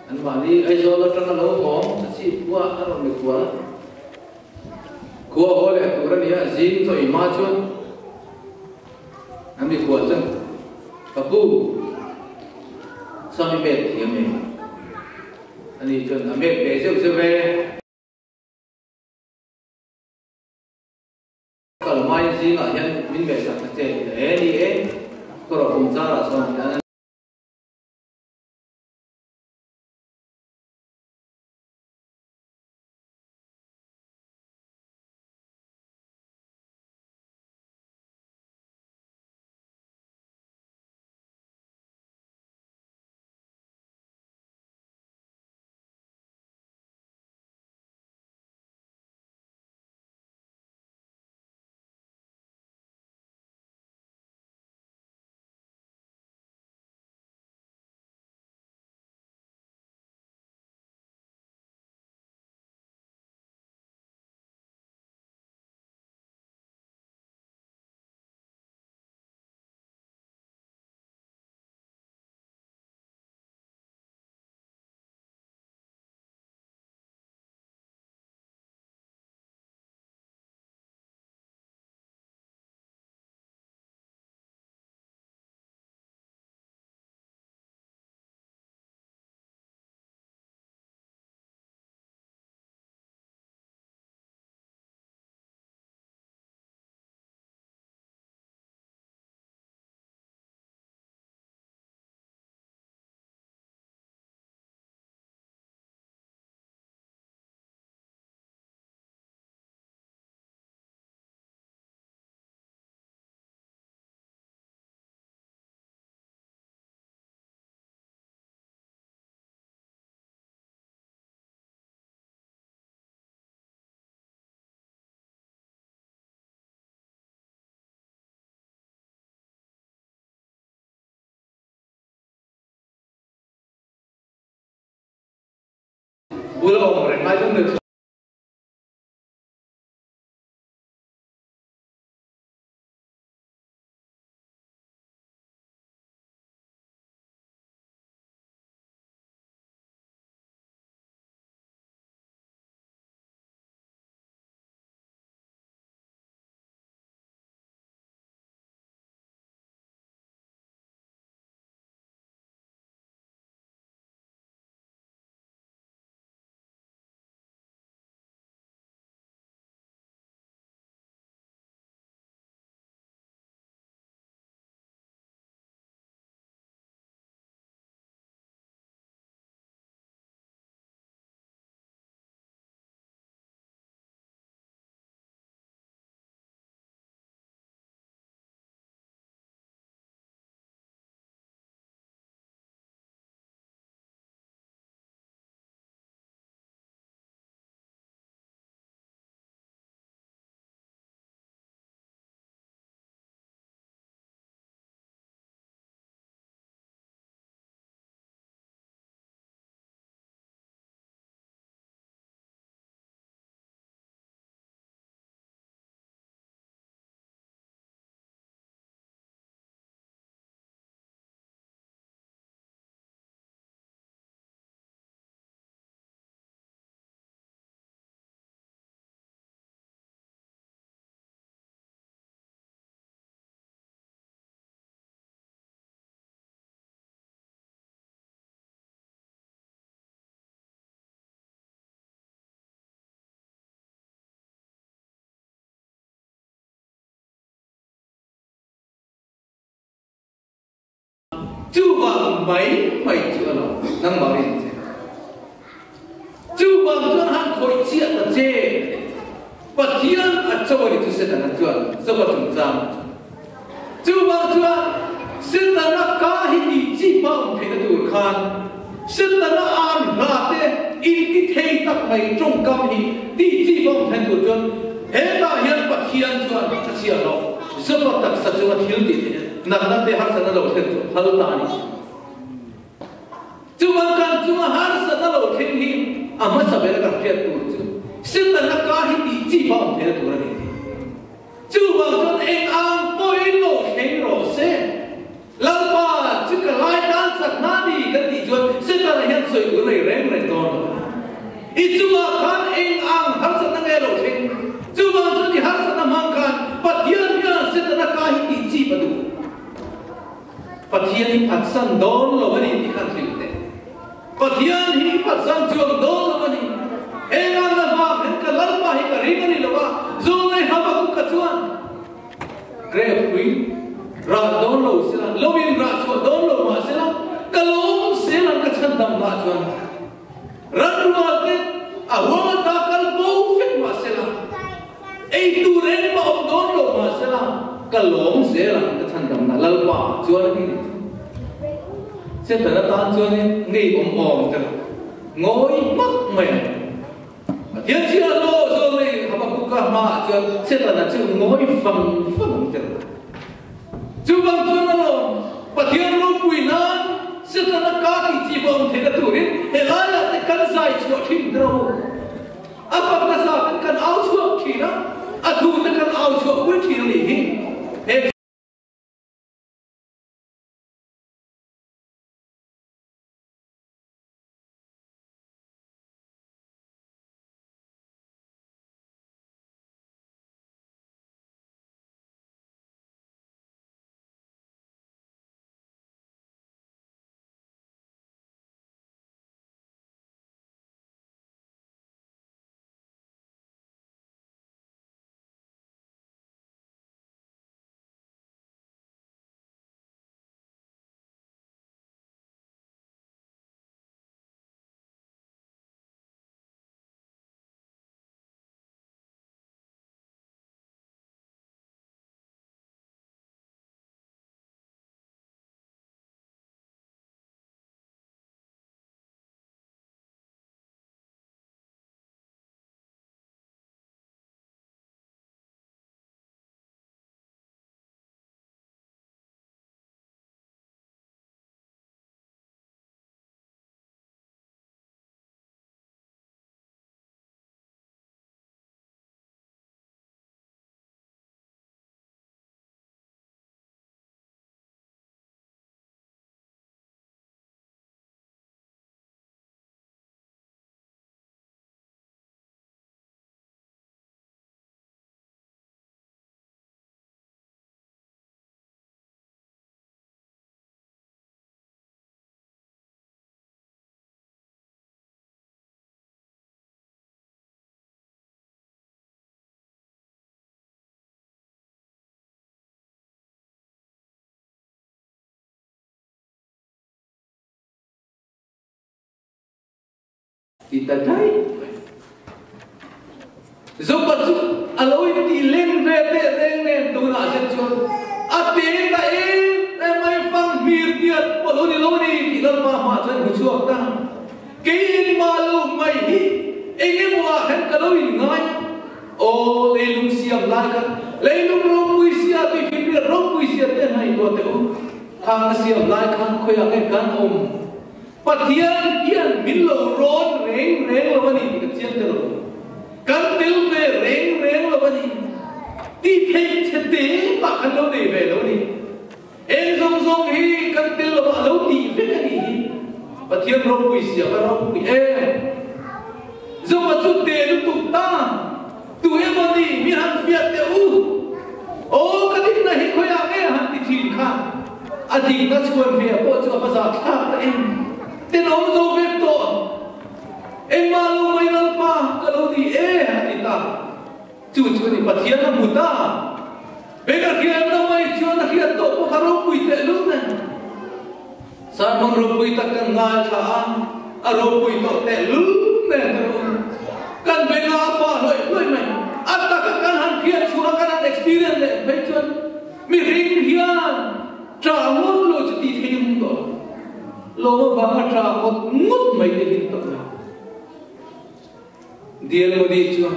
anmahni Aizawl atanga lo awm a chhip khua a rawn mikhual a. Khua haw leh tur a ni a, zing chaw i hma chuan an mikhual chuan ka pu sam i met thiam em? Ani chuan a met ve zeuh zeuh e. Kal hmain zingah hian min ngaihsak ta che tih a e ni e, ka rawh kum charah chuan hian a. Bula awm reng ai chuan nuih Chu vang mai mai chu a lo nangmah rin che. Chu vang chuan han khawih chiah ta che. Pathian a cho a ni chu Setana chuan Zopa chungchang a chu. Chu vang chuan Setana ka hi tih chi pa awm theihna tur khan Setana an hla te inti thei tak mai tawngkam hi tih chi pa awm theihna tur chuan hetah hian Pathian chuan a chhiar lo. Zopa taksa chunga thil tih theih natna te harsatna lo thlen chu phal ta a ni. Chuan kan chunga harsatna lo thleng hi a hmasa bera kan hriat tur chu Setana ka hi tih chi pawh awm theihna tur a ni tih. Chuvang chuan eng ang pawhin lo thleng rawh se. Lalpa chu ka lai tan chak hna ni kan tih chuan Setana hian sawi tur a nei reng reng dawn lo. I chungah khan eng ang harsatna nge lo thleng? Chuvang chuan i harsatna hmang khan Pathian hian Setana ka hi tih chip a duh. Pathian hi phatsan dawn lo a ni tih khan hrilh teh. Pathian hi phatsan chuang dawn lo a ni. Heng ang na vang hian ka Lalpa hi ka ring a ni lo a, Zawlnei Habakuka chuan grep pui rah dawn lo sela, lo in rah chhuah dawn lo mah sela, ka lawm sel ang ka chhandam hma chuan ran rual te a huang ata kal bo fek mah sela, Ei tur engmah awm dawn lo mahsela ka lawm zel ang ka chhandamna Lalpa chuan a ti nih chu. Setana tan chuanin ngei awm awm ka ngawi hmak mai ang. Pathian chhiah lo zawl nei Habakuka hmaah chuan Setana chu ngawi fang fang ang che. Chuvang chuan alawm Pathian ropui nan Setana ka tih chi pawh awm theihna turin helaiah te kan zai chhuah thin rawh u. A fak nasa kan kan au chhuak thin a, a thu te kan au chhuah pui thin a nih hi. He. Ti ta daih mai. Zopa chu a lo intih len ve teh reng nen tunah zet chuan a te ta em em mai fang hmir tiat pawh lo ni lo ni tih Lalpa hmaah chuan hmu chhuak ta. Kei engmah lo mai hi eng emaw ah khan ka lo inngai a, aw leilung siam lai khan leilung ropui sia tui finriat ropui sia te an ngaihtuah teh u. Khang a siam lai khan khawiah nge kan awm? Pathian hian min lo rawn reng reng lo a ni tih ka chiang tel lo. Kan tel ve reng reng lo a ni. Tih theih che te mah kan lo nei ve lo a ni. Eng zawng zawng hi kan tel lo a lo tih vek a nih hi. Pathian ropui sia ka ropui em. Zopa chu te lutuk ta. Tu emaw ni mi han fiah teh u. Aw ka dikna hi khawiah nge han ti thin kha. A dikna chhuan ve pawh chu a va zah thlak ta em. Tenawm zo vek tawh. Engmah lo mai Lalpa ka lo ni e a ti ta. Chu chu a ni Pathian a hmu ta. Beng a hriatna mai chuan a hriat tawh pawh kha ropui teh lul nen. Sermon ropui tak kan ngaithla a, a ropui tawh teh lul nen ka rawh u. Kan benga a fah hlawih hlawih mai. A taka kan han hriat chhuah a, kan han experience leh phei chuan mihring hian ṭah ngawt lo chu tih thei ang tawh lo. Lawm avanga ṭah ngawt ngawt mai te hin tawh mai. Dial Modi chuan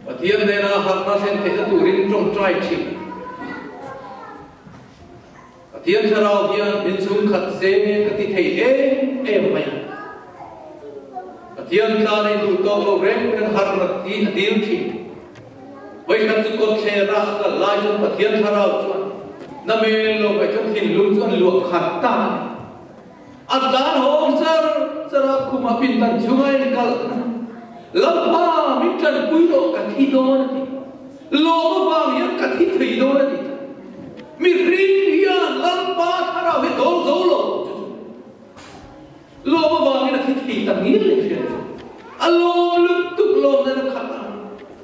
Pathian nena harhna thlen theihna turin ṭawngṭai ṭhin. Pathian thlarau hian min chhungkhat se ka ti thei em em mai a. Pathian tlan ei duh tawk lo reng reng harhna hi a dil thin. Vawikhat chu kawtthler a a kal lai chuan Pathian thlarau chuan na mel lo mai chuan thinlung chu an luah khat ta a ni. A tlan hawng char char a, khum a pindan chunga in kal Lalpa min tanpui rawh ka thi dawn a ti. Lawm avang hian ka thi thei dawn a ti. Mihring hian Lalpa thlarau hi dawl zo lo chu chu. Lawm avangin a thi thei tak ngil leh hriat chu. A lawm lutuk lawm nan a khat a.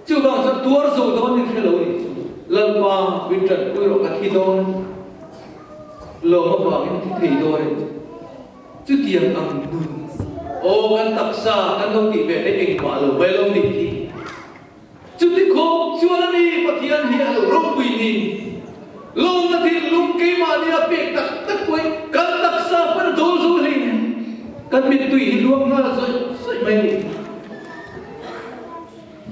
Chuvang chuan tuar zo dawn in hre lo ni. Lalpa min tanpui rawh ka thi dawn a ti. Lawm avangin thi thei dawn in chutiang ang nun aw kan taksa kan lo tih ve te engmah lo mai lo nih hi. Chuti khawp chuan a ni Pathian hi a lo ropui ni. Lawmna thinlung keimahni a pek tak tak pawhin kan taksa hman a dawl zo hlei nen kan mittui hi luang nghal zawih zawih mai a ni.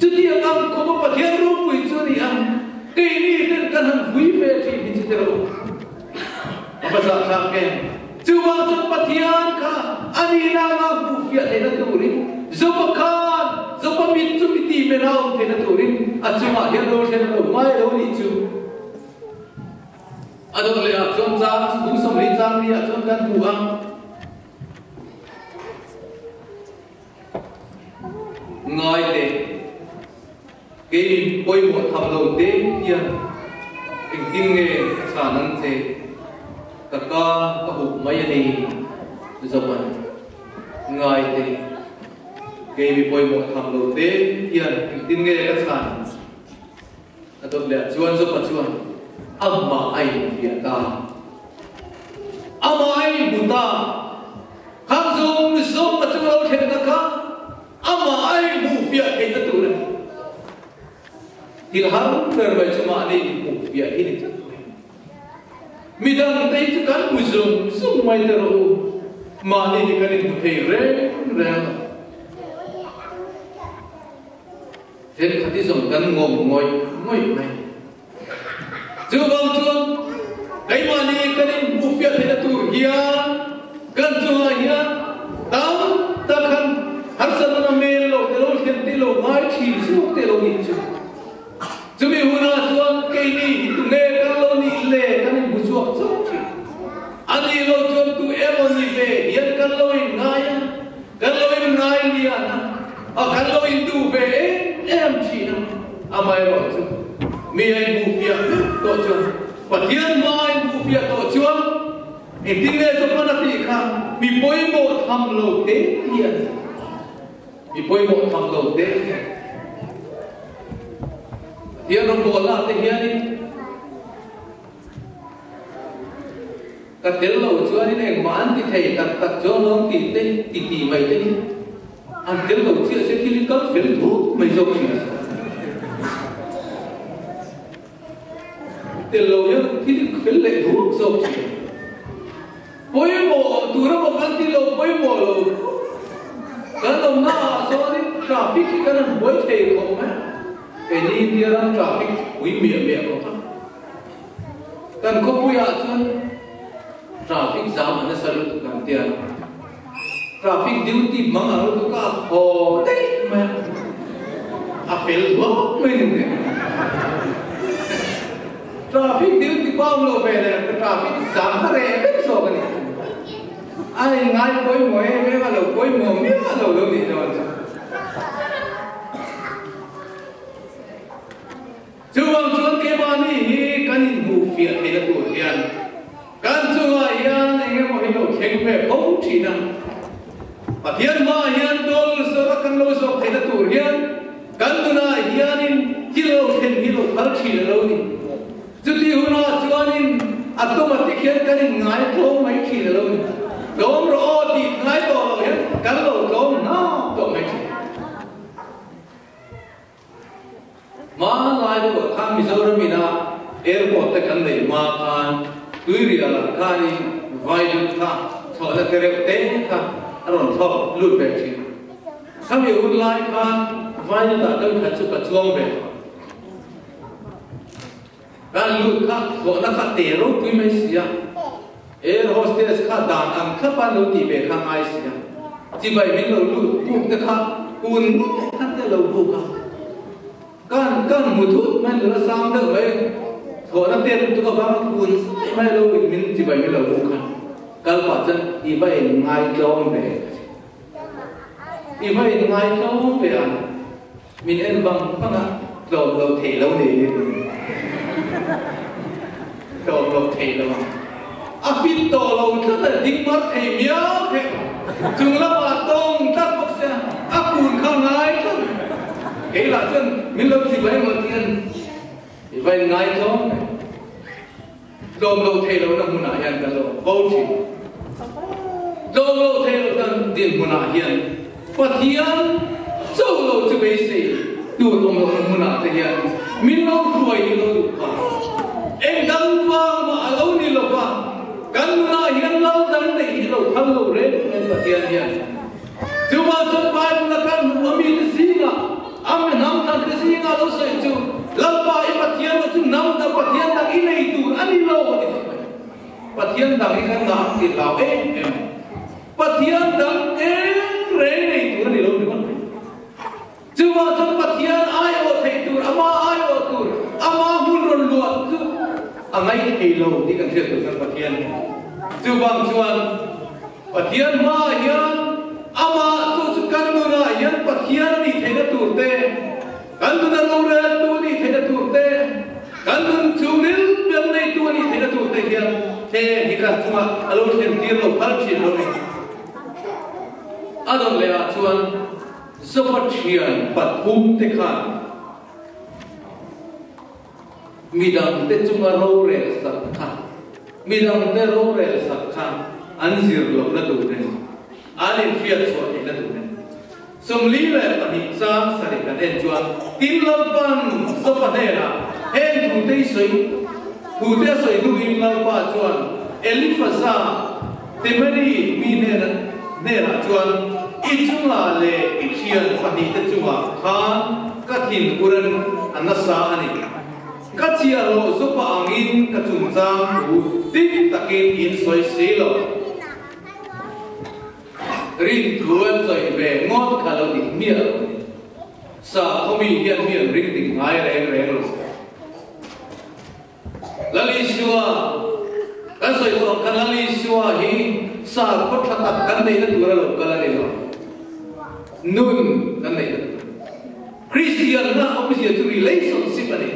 Chutiang ang khawpa Pathian ropui chu a ni a, keini ten kan han vui ve thin hi chu ti lo. A va zahthlak em! Chuvang chuan Pathian kha a nihna anga hmuh fiah theihna turin Zopa khan Zopa mit chu mi ti mena awm theihna turin a chungah hian lo thlen a lo ngai lo nih chu. A dawt leh ah chuan chang bung 40 chang ni ah chuan kan hmu a. Ngai teh, kei pawimawh tham lo te hian engtin nge ka chhan ang che? Ka ka ka hup mai a ni, Zovan. Ngai teh, kei mi pawimawh tham lo te hian engtin nge ka chhan? A dawt leh ah chuan Zopa chuan amah a infiah ta. Amah a inhmu ta. Khang zawng zawng a chung a lo thlenna kha amah a inhmuhfiah theihna tur a ni. Thil har ber mai chu mahni inhmuhfiah hi ni tlat mai. Midang te hi chu kan hmu zung zung mai te rawh u. Mahni hi kan inhmu thei reng reng lo. Thenkhat hi zawng kan ngawm ngawih ngawih mai. Chuvang chuan keimahni kan inhmuhfiah theihna tur hian kan chungah hian tam tak han harsatna na mel lo te lo thlen te lo ngai thin zawk te lo nih chu. Chumi hunah chuan keini hi tunge kan lo nih le kan inhmu chhuak chauh thin. A nih loh chuan tu emaw ni ve hian kan lo inngai a. Kan lo inngai lian a, a kan lo induh ve em em thin a, amaherawh chu mi a inhmuhfiah meuh tawh chuan, Pathian hma a inhmuhfiah tawh chuan engtin nge Johan a tih kha mi pawimawh tham lo te hian mi pawimawh tham lo te hian Pathian rawngbawlna te hianin. Ka tel lo chuanin engmah an ti thei tak tak chuang lo ang tih te ti ti mai te hi an tel lo chiah se thil hi kal fel thut mai zawk thin a si. Tel lo hian thil hi fel leh thut zawk thin. Pawimawh tura maw kan ti lo pawimawh lo kan awmna ah chuanin traffic hi kan han buai thei khawp mai. Keini India ram traffic pui miah miah khawp a. Kan khawpuiah chuan traffic jam a nasa lutuk kan tia. Traffic duty hmang ang lutuk a haw daih mai a, a fel duak mai ni te. Traffic duty pawm lo ve leh traffic jam kha reh vek zawk a ni. A inngai pawimawh em em a, lo pawimawh miah lo lo nih dawn chu. Chuvang chuan keimahni hi kan inhmuh fiah theihna tur hian kan chungah hian eng emaw hi lo thleng ve fo thin a. Pathian hmaah hian dawl zawrh a kan lo zawrh theihna tur hian kan nunah hianin thil lo thlen hi lo phal thin a lo ni. Chuti hunah chuanin automatic hian kan inngai tlawm mai thin a lo ni. Tlawm rawh aw tih ngai tawh loh hian kan lo tlawm hnap tawh mai thin. Hmanlai deuhah khan Mizoram ina airport te kan neih hma khan Tuirialah khanin Vailut kha thlawhna te reuh te kha a rawn thlawk lut ve thin. Khami hun lai khan Vailutah deuh khat chu ka chuang ve. Kan lut kha thlawhna kha te ropui mai si a, air hostess kha dan ang thlap a lo tih ve kha ngai si a, chibai min lo lut buk te kha kun ngawt khan te lo buk a, kan kan hmu thut mai nula sang deuh mai thlawhna te lutuk avanga kun zai mai lo in min chibai min lo buk khan kal pah chuan i va in ngaitlawm ve i va in ngaitlawm ve a. Min en vang vang a, tlawm lo thei lo nei hi tlawm lo thei lo ang. A fit tawh lo tlat a, ding mar thei miau hek. Chung lamah tawng tlat bawk sia, a kun kha ngai tlat. Kei lah chuan min lo ti mai maw tian i va in ngai tlawm mai. Tlawm lo thei lohna hmunah hian kan lo bo thin. Tlawm lo thei lohna dinhmunah hian Pathian cho lo chu beisei tur awm lohna hmunah te hian min lo hruai hi lo duh phah. Eng dang vang mah a lo ni lo va, kan nunah hian lal dang neih hi lo phal lo reng reng Pathian hian. Chuvang chuan Bible a kan hmuh a mite zingah, a mi hnam dangte zingah lo sawi chu, Lalpa i Pathian lo chu hnam dang Pathian dang i nei tur a ni lo a ti thei mai. Pathian dang hi kan ngah ti hlau em em. Pathian dang eng reng nei tur a ni lo ni ngawt mai. Chuvang chuan Pathian aiawh thei tur, ama aiawh tur, ama hmun rawn luah chu a ngaih thei lo tih kan hriat tur chuan Pathian hi. Chuvang chuan Pathian hmaah hian amah chu chu kan nunah hian Pathian a nih theihna tur te, kan nuna roreltu a nih theihna tur te, kan nun chhungril ber neitu a nih theihna tur te hian heng hi kan chungah a lo thlen tir lo phal thin lo ni. A dawn lehah chuan Zopa thian pathum te khan midangte chunga rorel sak kha, midangte rorel sak kha an zir lohna tur nen, an inhriat chhuah theihna tur nen. 42 chang sarih kan en chuan Tin Lalpa'n Zopa hnenah heng thute i sawi, thute a sawi hnuin Lalpa chuan Elifaza, Temeri mi hnenah chuan, I chungah leh i thian pahnihte chungah khan ka thin uran a nasa a ni. Ka chiahloh zupa angin ka chungchang thu dik takin in sawi si lo. Rin thu an sawi ve ngawt kha lo dik miah lo a ni. Sakhaw mi hian mi an ring dik ngai reng reng lo. Lal Isua, Kan sawi tawh ang khan Lal Isua hi sakhaw tha tak kan neihna tur a lo kal a ni lo. Nun kan neihna tur. Kristianna awmzia chu relationship a ni.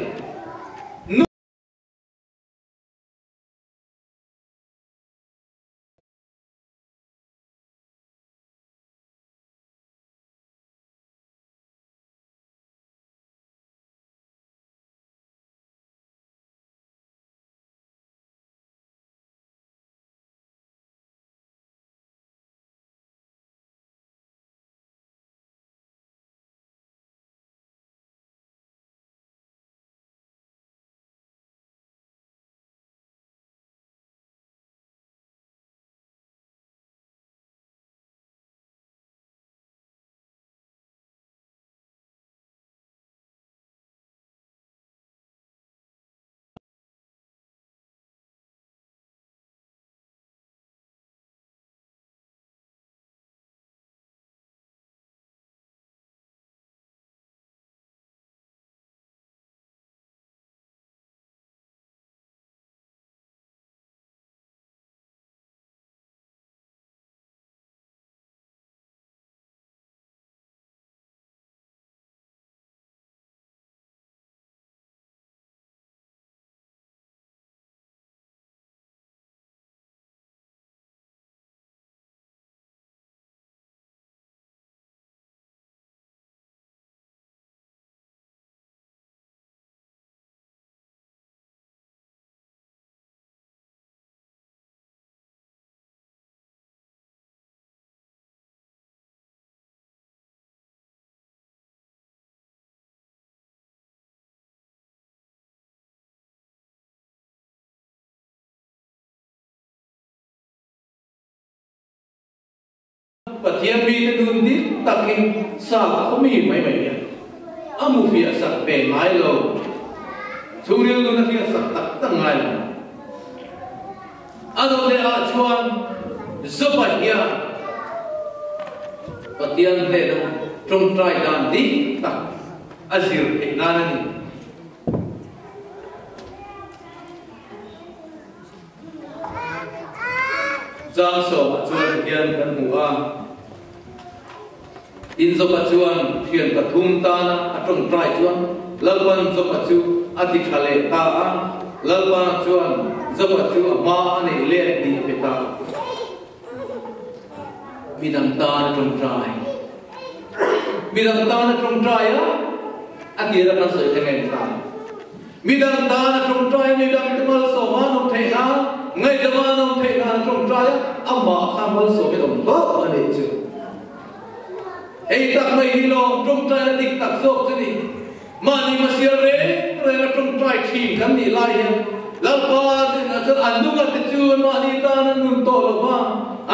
Pathian mite nun dik takin sakhaw mi mai mai hian a hmu fiah sak ve ngai lo. Chhungril nun a hriat sak tak tak ngai lo. A dawt leh ah chuan Joba hian Pathian hnena tawngtai dan dik tak a zir theih nan a ni. Chang sawmah chuan hian kan hmu a, tin Joba chuan thian pathum tana a tawngtai chuan Lalpan Joba chu a ti tha leh ta a, Lalpa chuan Joba chu a hma a neih let tih a pe ta. Midang tan a tawngtai. Midang tan a tawngtai a, a tir a kan sawi thleng em ta. Midang tan a tawngtai a, midang te malsawm an awm theih nan, ngaihdam an awm theih nan a tawngtai a, amah kha malsawmin awm hlauh a nih chu. Hei tak mai hi lawm tawngtaina dik tak zawk chu ni. Mahni hmasial reng reng a tawngtai thin kan nih lai hian Lalpa te chuan an nunga te chu mahni tan an nun tawh lo va,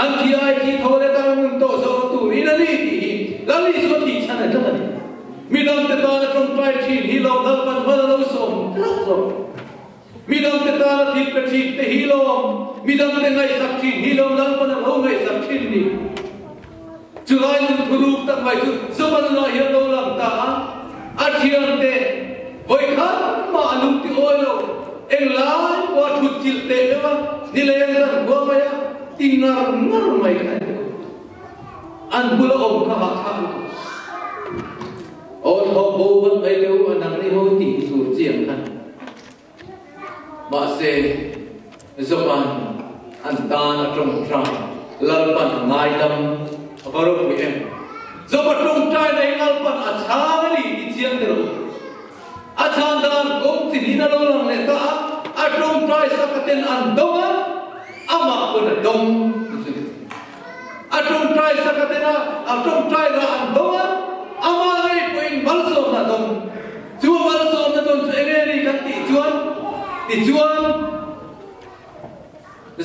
an thi ai thi tho leh tan an nun tawh zawk turin a ni tih hi Lal Isua thih chhan a tlat a ni. Midangte tana tawngtai thin hi lawm Lalpan hman a lo sawm tlat zawk. Midangte tana thil pe thin te hi lawm, midangte ngaihsak thin hi lawm Lalpan a lo ngaihsak thin ni. Chulai nun thuruk tak mai chu Zopa nunah hian lo lang ta a, a thiante vawi khat mah a lung ti awi lo, englai pawh a thut chilh teh meuh a, nileng zan khua mai a ti ngar ngar mai kha a ni. An bula awm kha hahthlak lutuk. Aw thawk bo vat mai teh u a nang ni ho tih tur chiang khan. Mahse, Zopan an tan a tawngtai Lalpan a ngaidam a va ropui em. Zopa tawngtai na hi Lalpan a chhang a ni tih chiang teh rawh u. A chhan dan kawng chi hnih a lo lang leh ta a, a tawngtai sak a ten an dawng a, amah pawn a dawng tih chu ni. A tawngtai sak a ten a, a tawngtai rah an dawng a, amah ngei pawhin malsawmna a dawng. Chu malsawmna dawn chu enge ni kan tih chuan, tichuan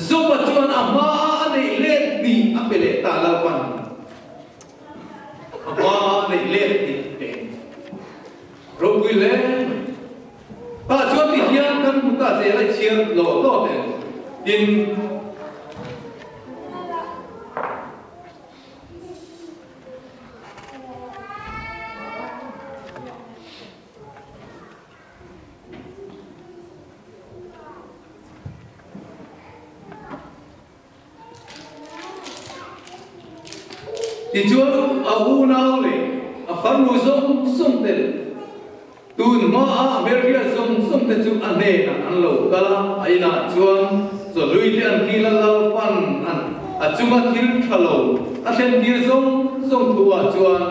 Joba chuan a hmaa a neih let hnih a pe leh ta Lalpan. A hmaa a neih let hnih a pe. Ropui hle mai. Tah chuan ti hian kan hmu ta zel a i chhiar lo tawt em? Tin. Tichuan a unau leh a farnu zawng zawng ten tun hmaah hmelhriat zawng zawng te chu a hnenah an lo kal a, a inah chuan chawhlui te an kil a, Lalpan an a chunga thil tha lo a thlen tir zawng zawng thuah chuan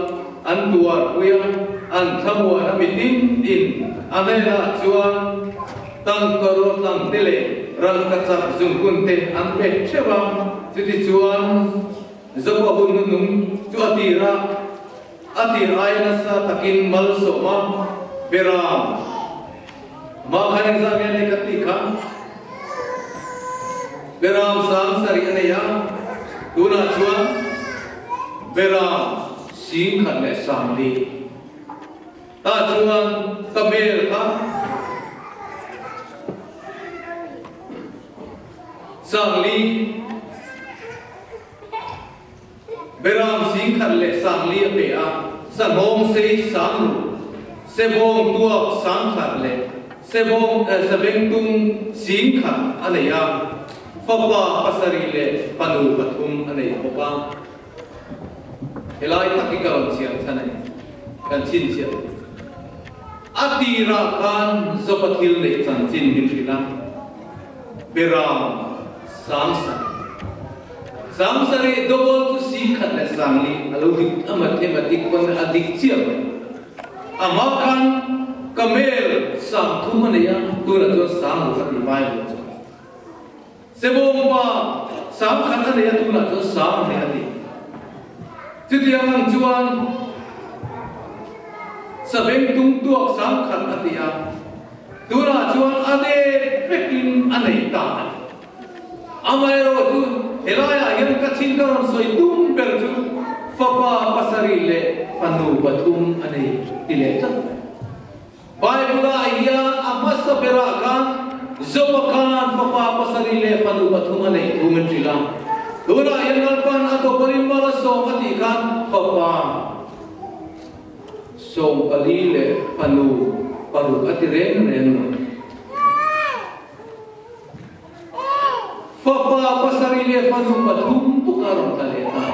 an tuarpui a, an thlamuan a mitin in a hnenah chuan Tangka rawtlang te leh rangka chak zungkun te an pek theuh a, chutichuan Zopa hun nunung chu a tir a, a tir aia nasa takin malsawm a, Beram, mah khan engzah nge nei kan tih kha? Beram 7000 a nei a, tunah chuan Beram 10,040. Tah chuan ka hmel kha 40 Beram 10,040 a pe a, sanghawng sei 6000, sebawng tuak 10,000 leh sebawng sabengtung 10,000 a nei a, fapa pasarih leh fanu pathum a nei bawk a. Helai tak hi ka rawn chhiar chhan a ni. Kan chhinchhiah. A tirah khan Zopa thil neih chanchin min hrilh a, Beram 70. 70 double chu 10,040 a lo dik a mathematic pawn a dik chiah mai. A hma khan camel 30 a nei a, tunah chuan 60 a ti Bible chuan. Sebawng pa 10,000 a nei a tunah chuan sang hle a ti. Chutiang ang chuan sabeng tung tuak 10,000 a ti a, tunah chuan a let vekin a nei ta a ni. Amaherawhchu helaiah hian ka chin ka rawn sawi tum ber chu. Fapa pasarih leh fanu pathum a nei ti leh tlat mai. Bible-ah hian a hmasa berah khan Joba khan fapa pasarih leh fanu pathum a neih thu min hrilh a. Tunah hian Lalpan a tawpawlin mal a sawm a tih khan fapa 14 leh fanu paruk a ti reng reng lo. Fapa pasarih leh fanu pathum bawk a rawn tla leh ta.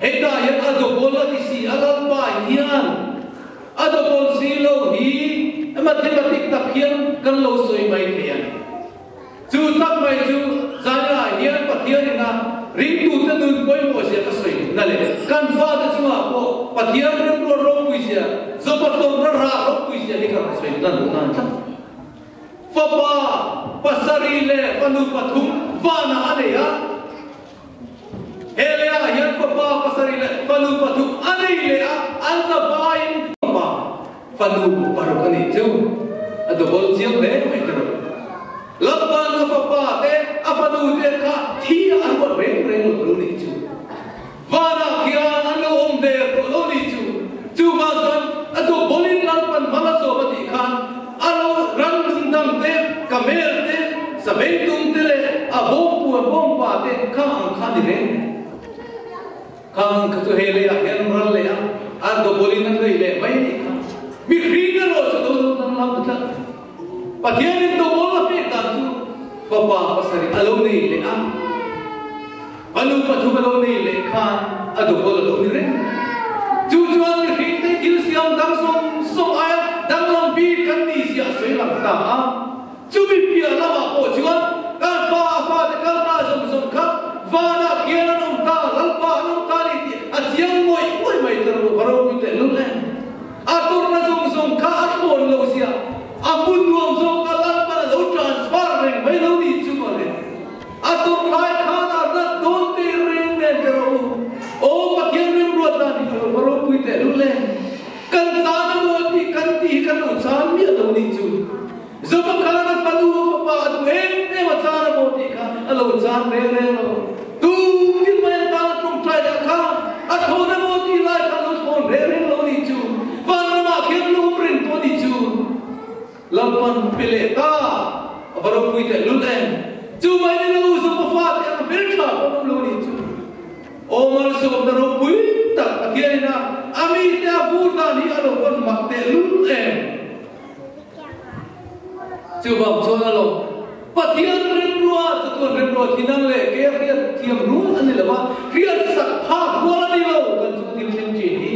Hetah hian a dawpawl a ti si a, Lalpa hian a dawpawl si lo hi mathematic tak hian kan lo sawi mai thei a ni. Chu tak mai chu Zania hian Pathian ina ringtute nun pawimawh zia ka sawi duhna leh kan fate chungah pawh Pathian rimrual ropui zia, Zawpa tawrhna rah ropui zia hi ka rawn sawi duhna duhna a ni tlat. Fapa pasarih leh fanu pathum vanah a nei a. He leiah hian fapa pasarih leh fanu pathum a nei leh a, an zavaiin fapa fanu paruk a nih chu a double chiang hle mai ta rawh. Lalpan a fapa te a fanu te kha thi a an ruat reng reng lo lo nih chu. Vanah khian an lo awm der tawh lo nih chu. Chuvang chuan a double in Lalpan hmang a sawm a tih khan a lo ran dum dang te, camel te, sabeng tum te leh a bawngpua bawngpa te kha ang kha ni reng reng. Kha ang kha chu hei leiah hian an ral leh a, a double in an lei leh mai nih kha. Mihring erawh chu do do danglam ta tlat. Pathianin double a pek dan chu fapa pasarih a lo nei leh a. A nu pathum a lo nei leh khan a double a lo ni reng. Chu chuan mihring te thil siam dang sawng sawng aia danglam bik kan ni zia a sawi lang ta a. Chumi piah lamah pawh chuan kan fa a fate kal ta zawng zawng kha vanah khian an awm ta, Lalpa an awm ta ni tih a chiang ngawih ngawih mai ta rawh ka ropui tehlul em. A tawrhna zawng zawng kha a thlawn lo zia, a hmun nuam zawng kha Lalpan a lo transfer reng mai lo ni chu mawle. A tawrhlai khan a rat dawn teh reng nen ka rawh u. Aw Pathian rimruat dan hi ka lo va ropui teh lul em. Kan chan a maw tih kan tih hi kan lo chan miah lo nih chu. Zova khan a fanu a fapa a duh em em a chan a maw tih kha a lo chan reng reng lo. Tum tin mai an tan a tawngtai dah kha a thawn a maw tih lai kha a lo thawn reng reng lo nih chu. Vanramah khian lu awm reng tawh nih chu. Lalpan pe leh ta a va ropui teh lul em? Chu mai ni lo Zopa fate ang hmeltha pawh an awm lo nih chu. Aw malsawmna ropui tak Pathian ina a mite a vur dan hi a lo vawn mak teh lul em? Chuvang chuan a lo Pathian remrua chatuan remrua thinang leh ke hriat thiam rual a ni lo a, hriat sak phak rual a ni lo kan chu thil thleng thin hi.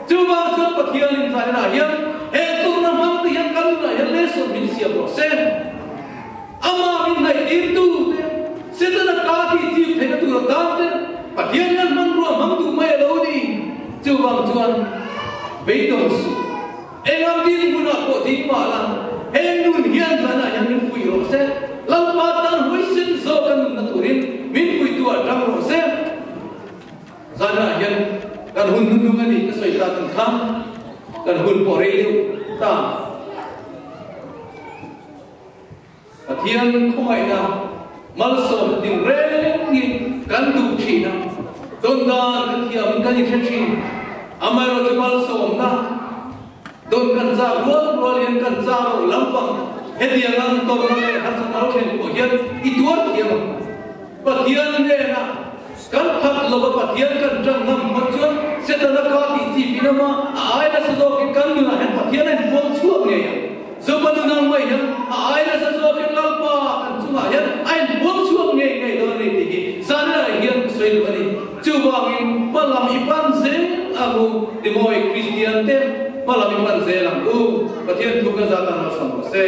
Chuvang chuan Pathian in tlainah hian he turna hmang te hian kan nunah hian lesson min siam rawh se. Amah min hnaihtirtu te, Setana ka tih chip theihna tur atan te Pathian hian hmanrua hmang duh mai a lo ni. Chuvang chuan beidawng suh. Engam ding hmunah pawh ding mah la, he nun hian tlainah hian min fuih rawh se. Lalpa tan huaisen zawk a nunna turin min fuihtu ah tang rawh se. Zanah hian kan hun hnunhnung a ni ka sawi ta tun kha kan hun pawh rei deuh ta. Pathian khawngaihna malsawmna ding rengin kan duh thin a, dawn dan kan thiamin kan inhre thin. Amaherawhchu malsawmna dawn kan chak rual rual hian kan chak loh lampang hetiang ang tawrhna leh harsatna lo thlen pawh hian i tuar thiam ang. Pathian hnenah kan phat lova Pathian kan tan ngam hman chuan Setana ka tih chi pin ama a ai nasa zawkin kan nunah hian Pathian a inpuang chhuak ngei ang. Zopa nun ang mai hian a ai nasa zawkin Lalpa kan chungah hian a inpuang chhuak ngei ngei dawn a ni tih hi zanah hian ka sawi duh a ni. Chuvangin hmalam i pan zel ang u, timawi Kristian te hmalam i pan zel ang u. Pathian thu kan zat ang lo sam rawh se.